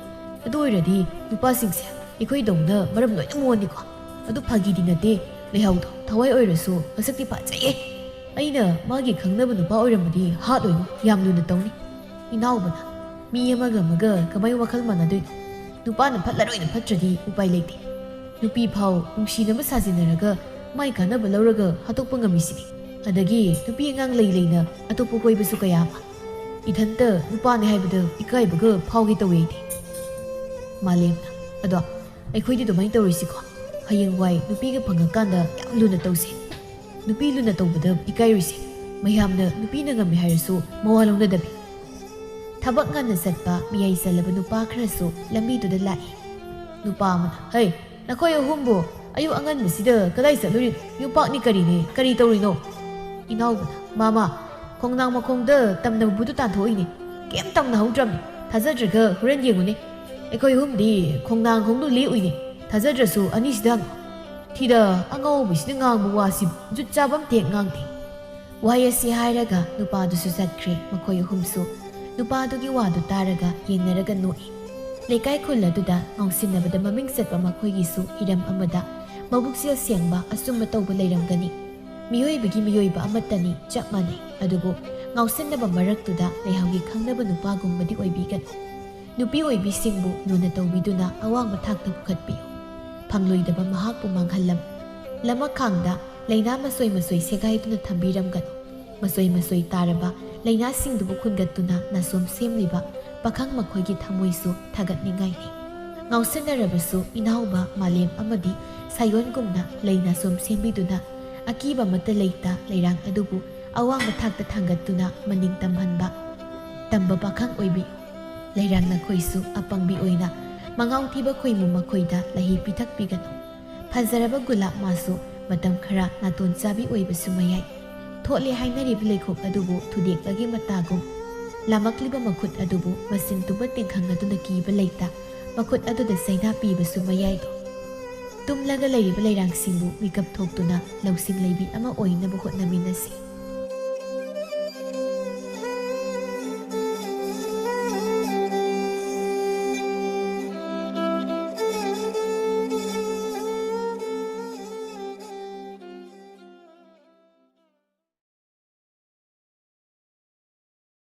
ꯑꯗꯨ ꯑꯣꯏꯔꯗꯤ ꯅꯨꯄꯥꯁꯤꯡꯁꯦ ꯑꯩꯈꯣꯏꯗꯧꯅ ꯃꯔꯝ ꯂꯣꯏꯅ ꯃꯣꯛꯑꯅꯤꯀꯣ꯫ ꯑꯗꯨ ꯐꯥꯒꯤꯗꯤ ꯅꯠꯇꯦ, ꯂꯩꯍꯥꯎꯗꯣ ꯊꯋꯥꯏ ꯑꯣꯏꯔꯁꯨ ꯃꯁꯛꯇꯤ ꯐꯖꯩꯌꯦ꯫ ꯑꯩꯅ ꯃꯥꯒꯤ ꯈꯪꯅꯕ ꯅꯨꯄꯥ ꯑꯣꯏꯔꯝꯃꯗꯤ ꯍꯥꯠꯂꯣꯏꯉꯣ, ꯌꯥꯝ ꯂꯨꯅ ꯇꯧꯅꯤ꯫" ꯏꯅꯥꯎꯕꯅ, "ꯃꯤ ꯑꯃꯒ ꯑꯃꯒ ꯀꯃꯥꯏ ꯋꯥꯈꯜ ꯃꯥꯟꯅꯗꯣꯏꯅꯣ? ꯅꯨꯄꯥꯅ ꯐꯠꯂꯔꯣꯏꯅ ꯐꯠꯇ꯭ꯔꯗꯤ ꯎꯄꯥꯏ ꯂꯩꯇꯦ꯫ ꯅꯨꯄꯤ ꯐꯥꯎ ꯅꯨꯡꯁꯤꯅꯕ ꯁꯥꯖꯤꯟꯅꯔꯒ ꯃꯥꯏ ꯀꯥꯟꯅꯕ ꯂꯧꯔꯒ ꯍꯥꯠꯇꯣꯛꯄ ꯉꯝꯃꯤꯁꯤꯗꯤ꯫ ꯑꯗꯒꯤ ꯅꯨꯄꯤ ꯑꯉꯥꯡ ꯂꯩ ꯂꯩꯅ ꯑꯇꯣꯞꯄ ꯀꯣꯏꯕꯁꯨ ꯀꯌꯥ ꯑꯃ꯫ ꯏꯊꯟꯇ ꯅꯨꯄꯥꯅꯦ ꯍꯥꯏꯕꯗ ꯏꯀꯥꯏꯕꯒ ꯐꯥꯎꯒꯦ ꯇꯧꯋꯦ ꯑꯩꯗꯤ꯫" ꯃꯥꯂꯦꯝꯅ, "ꯑꯗꯣ ꯑꯩꯈꯣꯏꯗꯤ ꯑꯗꯨꯃꯥꯏꯅ ꯇꯧꯔꯣꯏꯁꯤꯀꯣ꯫ ꯍꯌꯦꯡꯋꯥꯏ ꯅꯨꯄꯤꯒ ꯐꯪꯉꯀꯥꯟꯗ ꯌꯥꯝ ꯂꯨꯅ ꯇꯧꯁꯦ꯫ ꯅꯨꯄꯤ ꯂꯨꯅ ꯇꯧꯕꯗ ꯏꯀꯥꯏꯔꯣꯏꯁꯦ꯫ ꯃꯌꯥꯝꯅ ꯅꯨꯄꯤꯅ ꯉꯝꯃꯦ ꯍꯥꯏꯔꯁꯨ ꯃꯋꯥ ꯂꯧꯅꯗꯕꯤ꯫" ꯊꯕꯛ ꯉꯟꯅ ꯆꯠꯄ ꯃꯌꯥꯏ ꯆꯜꯂꯕ ꯅꯨꯄꯥ ꯈꯔꯁꯨ ꯂꯝꯕꯤꯗꯨꯗ ꯂꯥꯛꯏ꯫ ꯅꯨꯄꯥ ꯑꯃꯅ, "ꯍꯩ, ꯅꯈꯣꯏ ꯑꯍꯨꯝꯕꯨ ꯑꯌꯨꯛ ꯑꯉꯟꯕꯁꯤꯗ ꯀꯗꯥꯏ ꯆꯠꯂꯨꯔꯤꯅꯣ? ꯌꯣꯝꯄꯥꯛꯅꯤ ꯀꯔꯤꯅꯤ, ꯀꯔꯤ ꯇꯧꯔꯤꯅꯣ?" ꯏꯅꯥꯎꯕꯅ, "ꯃꯥꯃ, ꯈꯣꯡꯅꯥꯡ ꯃꯈꯣꯡꯗ ꯇꯝꯅꯕꯕꯨꯗꯨ ꯇꯥꯟꯊꯣꯛꯏꯅꯦ꯫ ꯀꯩꯝ ꯇꯝꯅꯍꯧꯗ꯭ꯔꯕꯅꯤ꯫ ꯊꯥꯖꯗ꯭ꯔꯒ ꯍꯣꯔꯦꯟ ꯌꯦꯡꯉꯨꯅꯦ꯫ ꯑꯩꯈꯣꯏ ꯑꯍꯨꯝꯗꯤ ꯈꯣꯡꯅꯥꯡ ꯈꯣꯡꯗꯨ ꯂꯦꯛꯎꯏꯅꯦ꯫ ꯊꯥꯖꯗ꯭ꯔꯁꯨ ꯑꯅꯤꯁꯤꯗ ꯍꯪꯉꯨ꯫ ꯊꯤꯗ ꯑꯉꯥꯎꯕꯁꯤꯅ ꯉꯥꯡꯕ ꯋꯥꯁꯤꯕꯨ ꯖꯨꯠ ꯆꯥꯕ ꯑꯝꯇ ꯍꯦꯛ ꯉꯥꯡꯗꯦ꯫" ꯋꯥꯍꯩ ꯑꯁꯤ ꯍꯥꯏꯔꯒ ꯅꯨꯄꯥꯗꯨꯁꯨ ꯆꯠꯈ꯭ꯔꯦ꯫ ꯃꯈꯣꯏ ꯑꯍꯨꯝꯁꯨ ꯅꯨꯄꯥꯗꯨꯒꯤ ꯋꯥꯗꯨ ꯇꯥꯔꯒ ꯌꯦꯡꯅꯔꯒ ꯅꯣꯛꯏ꯫ ꯂꯩꯀꯥꯏ ꯈꯨꯜ ꯑꯗꯨꯗ ꯉꯥꯎꯁꯤꯟꯅꯕꯗ ꯃꯃꯤꯡ ꯆꯠꯄ ꯃꯈꯣꯏꯒꯤꯁꯨ ꯍꯤꯔꯝ ꯑꯃꯗ ꯃꯕꯨꯛꯆꯦꯜ ꯁꯦꯡꯕ, ꯑꯆꯨꯝꯕ ꯇꯧꯕ ꯂꯩꯔꯝꯒꯅꯤ꯫ ꯃꯤꯑꯣꯏꯕꯒꯤ ꯃꯤꯑꯣꯏꯕ ꯑꯃꯠꯇꯅꯤ, ꯆꯞ ꯃꯥꯟꯅꯩ꯫ ꯑꯗꯨꯕꯨ ꯉꯥꯎꯁꯟꯅꯕ ꯃꯔꯛꯇꯨꯗ ꯂꯩꯍꯥꯎꯒꯤ ꯈꯪꯅꯕ ꯅꯨꯄꯥꯒꯨꯝꯕꯗꯤ ꯑꯣꯏꯕꯤꯒꯅꯨ꯫ ꯅꯨꯄꯤ ꯑꯣꯏꯕꯤꯁꯤꯡꯕꯨ ꯂꯨꯅ ꯇꯧꯕꯤꯗꯨꯅ ꯑꯋꯥꯡꯕ ꯊꯥꯛꯇ ꯄꯨꯈꯠꯄꯤꯌꯨ꯫ ꯐꯪꯂꯣꯏꯗꯕ ꯃꯍꯥꯛꯄꯨ ꯃꯥꯡꯍꯜꯂꯝ꯫ ꯂꯃꯈꯥꯡꯗ ꯂꯩꯅꯥ ꯃꯁꯣꯏ ꯃꯁꯣꯏ ꯁꯦꯒꯥꯏꯗꯨꯅ ꯊꯝꯕꯤꯔꯝꯒꯅꯨ꯫ ꯃꯁꯣꯏ ꯃꯁꯣꯏ ꯇꯥꯔꯕ ꯂꯩꯅꯥꯁꯤꯡꯗꯨꯕꯨ ꯈꯨꯟꯒꯠꯇꯨꯅ ꯅꯥꯁꯣꯝ ꯁꯦꯝꯂꯤꯕ ꯄꯥꯈꯪ ꯃꯈꯣꯏꯒꯤ ꯊꯃꯣꯏꯁꯨ ꯊꯥꯒꯠꯅꯤꯡꯉꯥꯏꯅꯤ꯫ ꯉꯥꯎꯁꯟꯅꯔꯕꯁꯨ ꯏꯅꯥꯎꯕ ꯃꯥꯂꯦꯝ ꯑꯃꯗꯤ ꯁꯥꯌꯣꯟꯒꯨꯝꯅ ꯂꯩ ꯅꯥꯁꯣꯝ ꯁꯦꯝꯕꯤꯗꯨꯅ ꯑꯀꯤꯕ ꯑꯃꯠꯇ ꯂꯩꯇ ꯂꯩꯔꯥꯡ ꯑꯗꯨꯕꯨ ꯑꯋꯥꯡꯕ ꯊꯥꯛꯇ ꯊꯥꯡꯒꯠꯇꯨꯅ ꯃꯅꯤꯡ ꯇꯝꯍꯟꯕ ꯇꯝꯕ ꯄꯥꯈꯪ ꯑꯣꯏꯕꯤꯌꯨ꯫ ꯂꯩꯔꯥꯡ ꯅꯈꯣꯏꯁꯨ ꯑꯄꯪꯕꯤ ꯑꯣꯏꯅ ꯃꯉꯥꯎ ꯊꯤꯕ ꯈꯣꯏꯃꯨ ꯃꯈꯣꯏꯗ ꯂꯩꯍꯤ ꯄꯤꯊꯛꯄꯤꯒꯅꯨ꯫ ꯐꯖꯔꯕ ꯒꯨꯂꯥꯞ ꯃꯥꯁꯨ ꯃꯇꯝ ꯈꯔ ꯅꯥꯇꯣꯟ ꯆꯥꯕꯤ ꯑꯣꯏꯕꯁꯨ ꯃꯌꯥꯏ꯫ ꯊꯣꯠꯂꯦ ꯍꯥꯏꯅꯔꯤꯕ ꯂꯩꯈꯣꯛ ꯑꯗꯨꯕꯨ ꯊꯨꯗꯦꯛꯄꯒꯤ ꯃꯇꯥꯒꯨꯝ ꯂꯥꯃꯛꯂꯤꯕ ꯃꯈꯨꯠ ꯑꯗꯨꯕꯨ ꯃꯆꯤꯟ ꯇꯨꯝꯕ ꯇꯦꯡꯈꯪ ꯑꯗꯨꯅ ꯀꯤꯕ ꯂꯩꯇ ꯃꯈꯨꯠ ꯑꯗꯨꯗ ꯆꯩꯅꯥ ꯄꯤꯕꯁꯨ ꯃꯌꯥꯏꯗꯣ꯫ ꯇꯨꯝꯂꯒ ꯂꯩꯔꯤꯕ ꯂꯩꯔꯥꯡꯁꯤꯡꯕꯨ ꯃꯤꯀꯞ ꯊꯣꯛꯇꯨꯅ ꯂꯧꯁꯤꯡ ꯂꯩꯕꯤ ꯑꯃ ꯑꯣꯏꯅꯕ ꯍꯣꯠꯅꯃꯤꯟꯅꯁꯤ꯫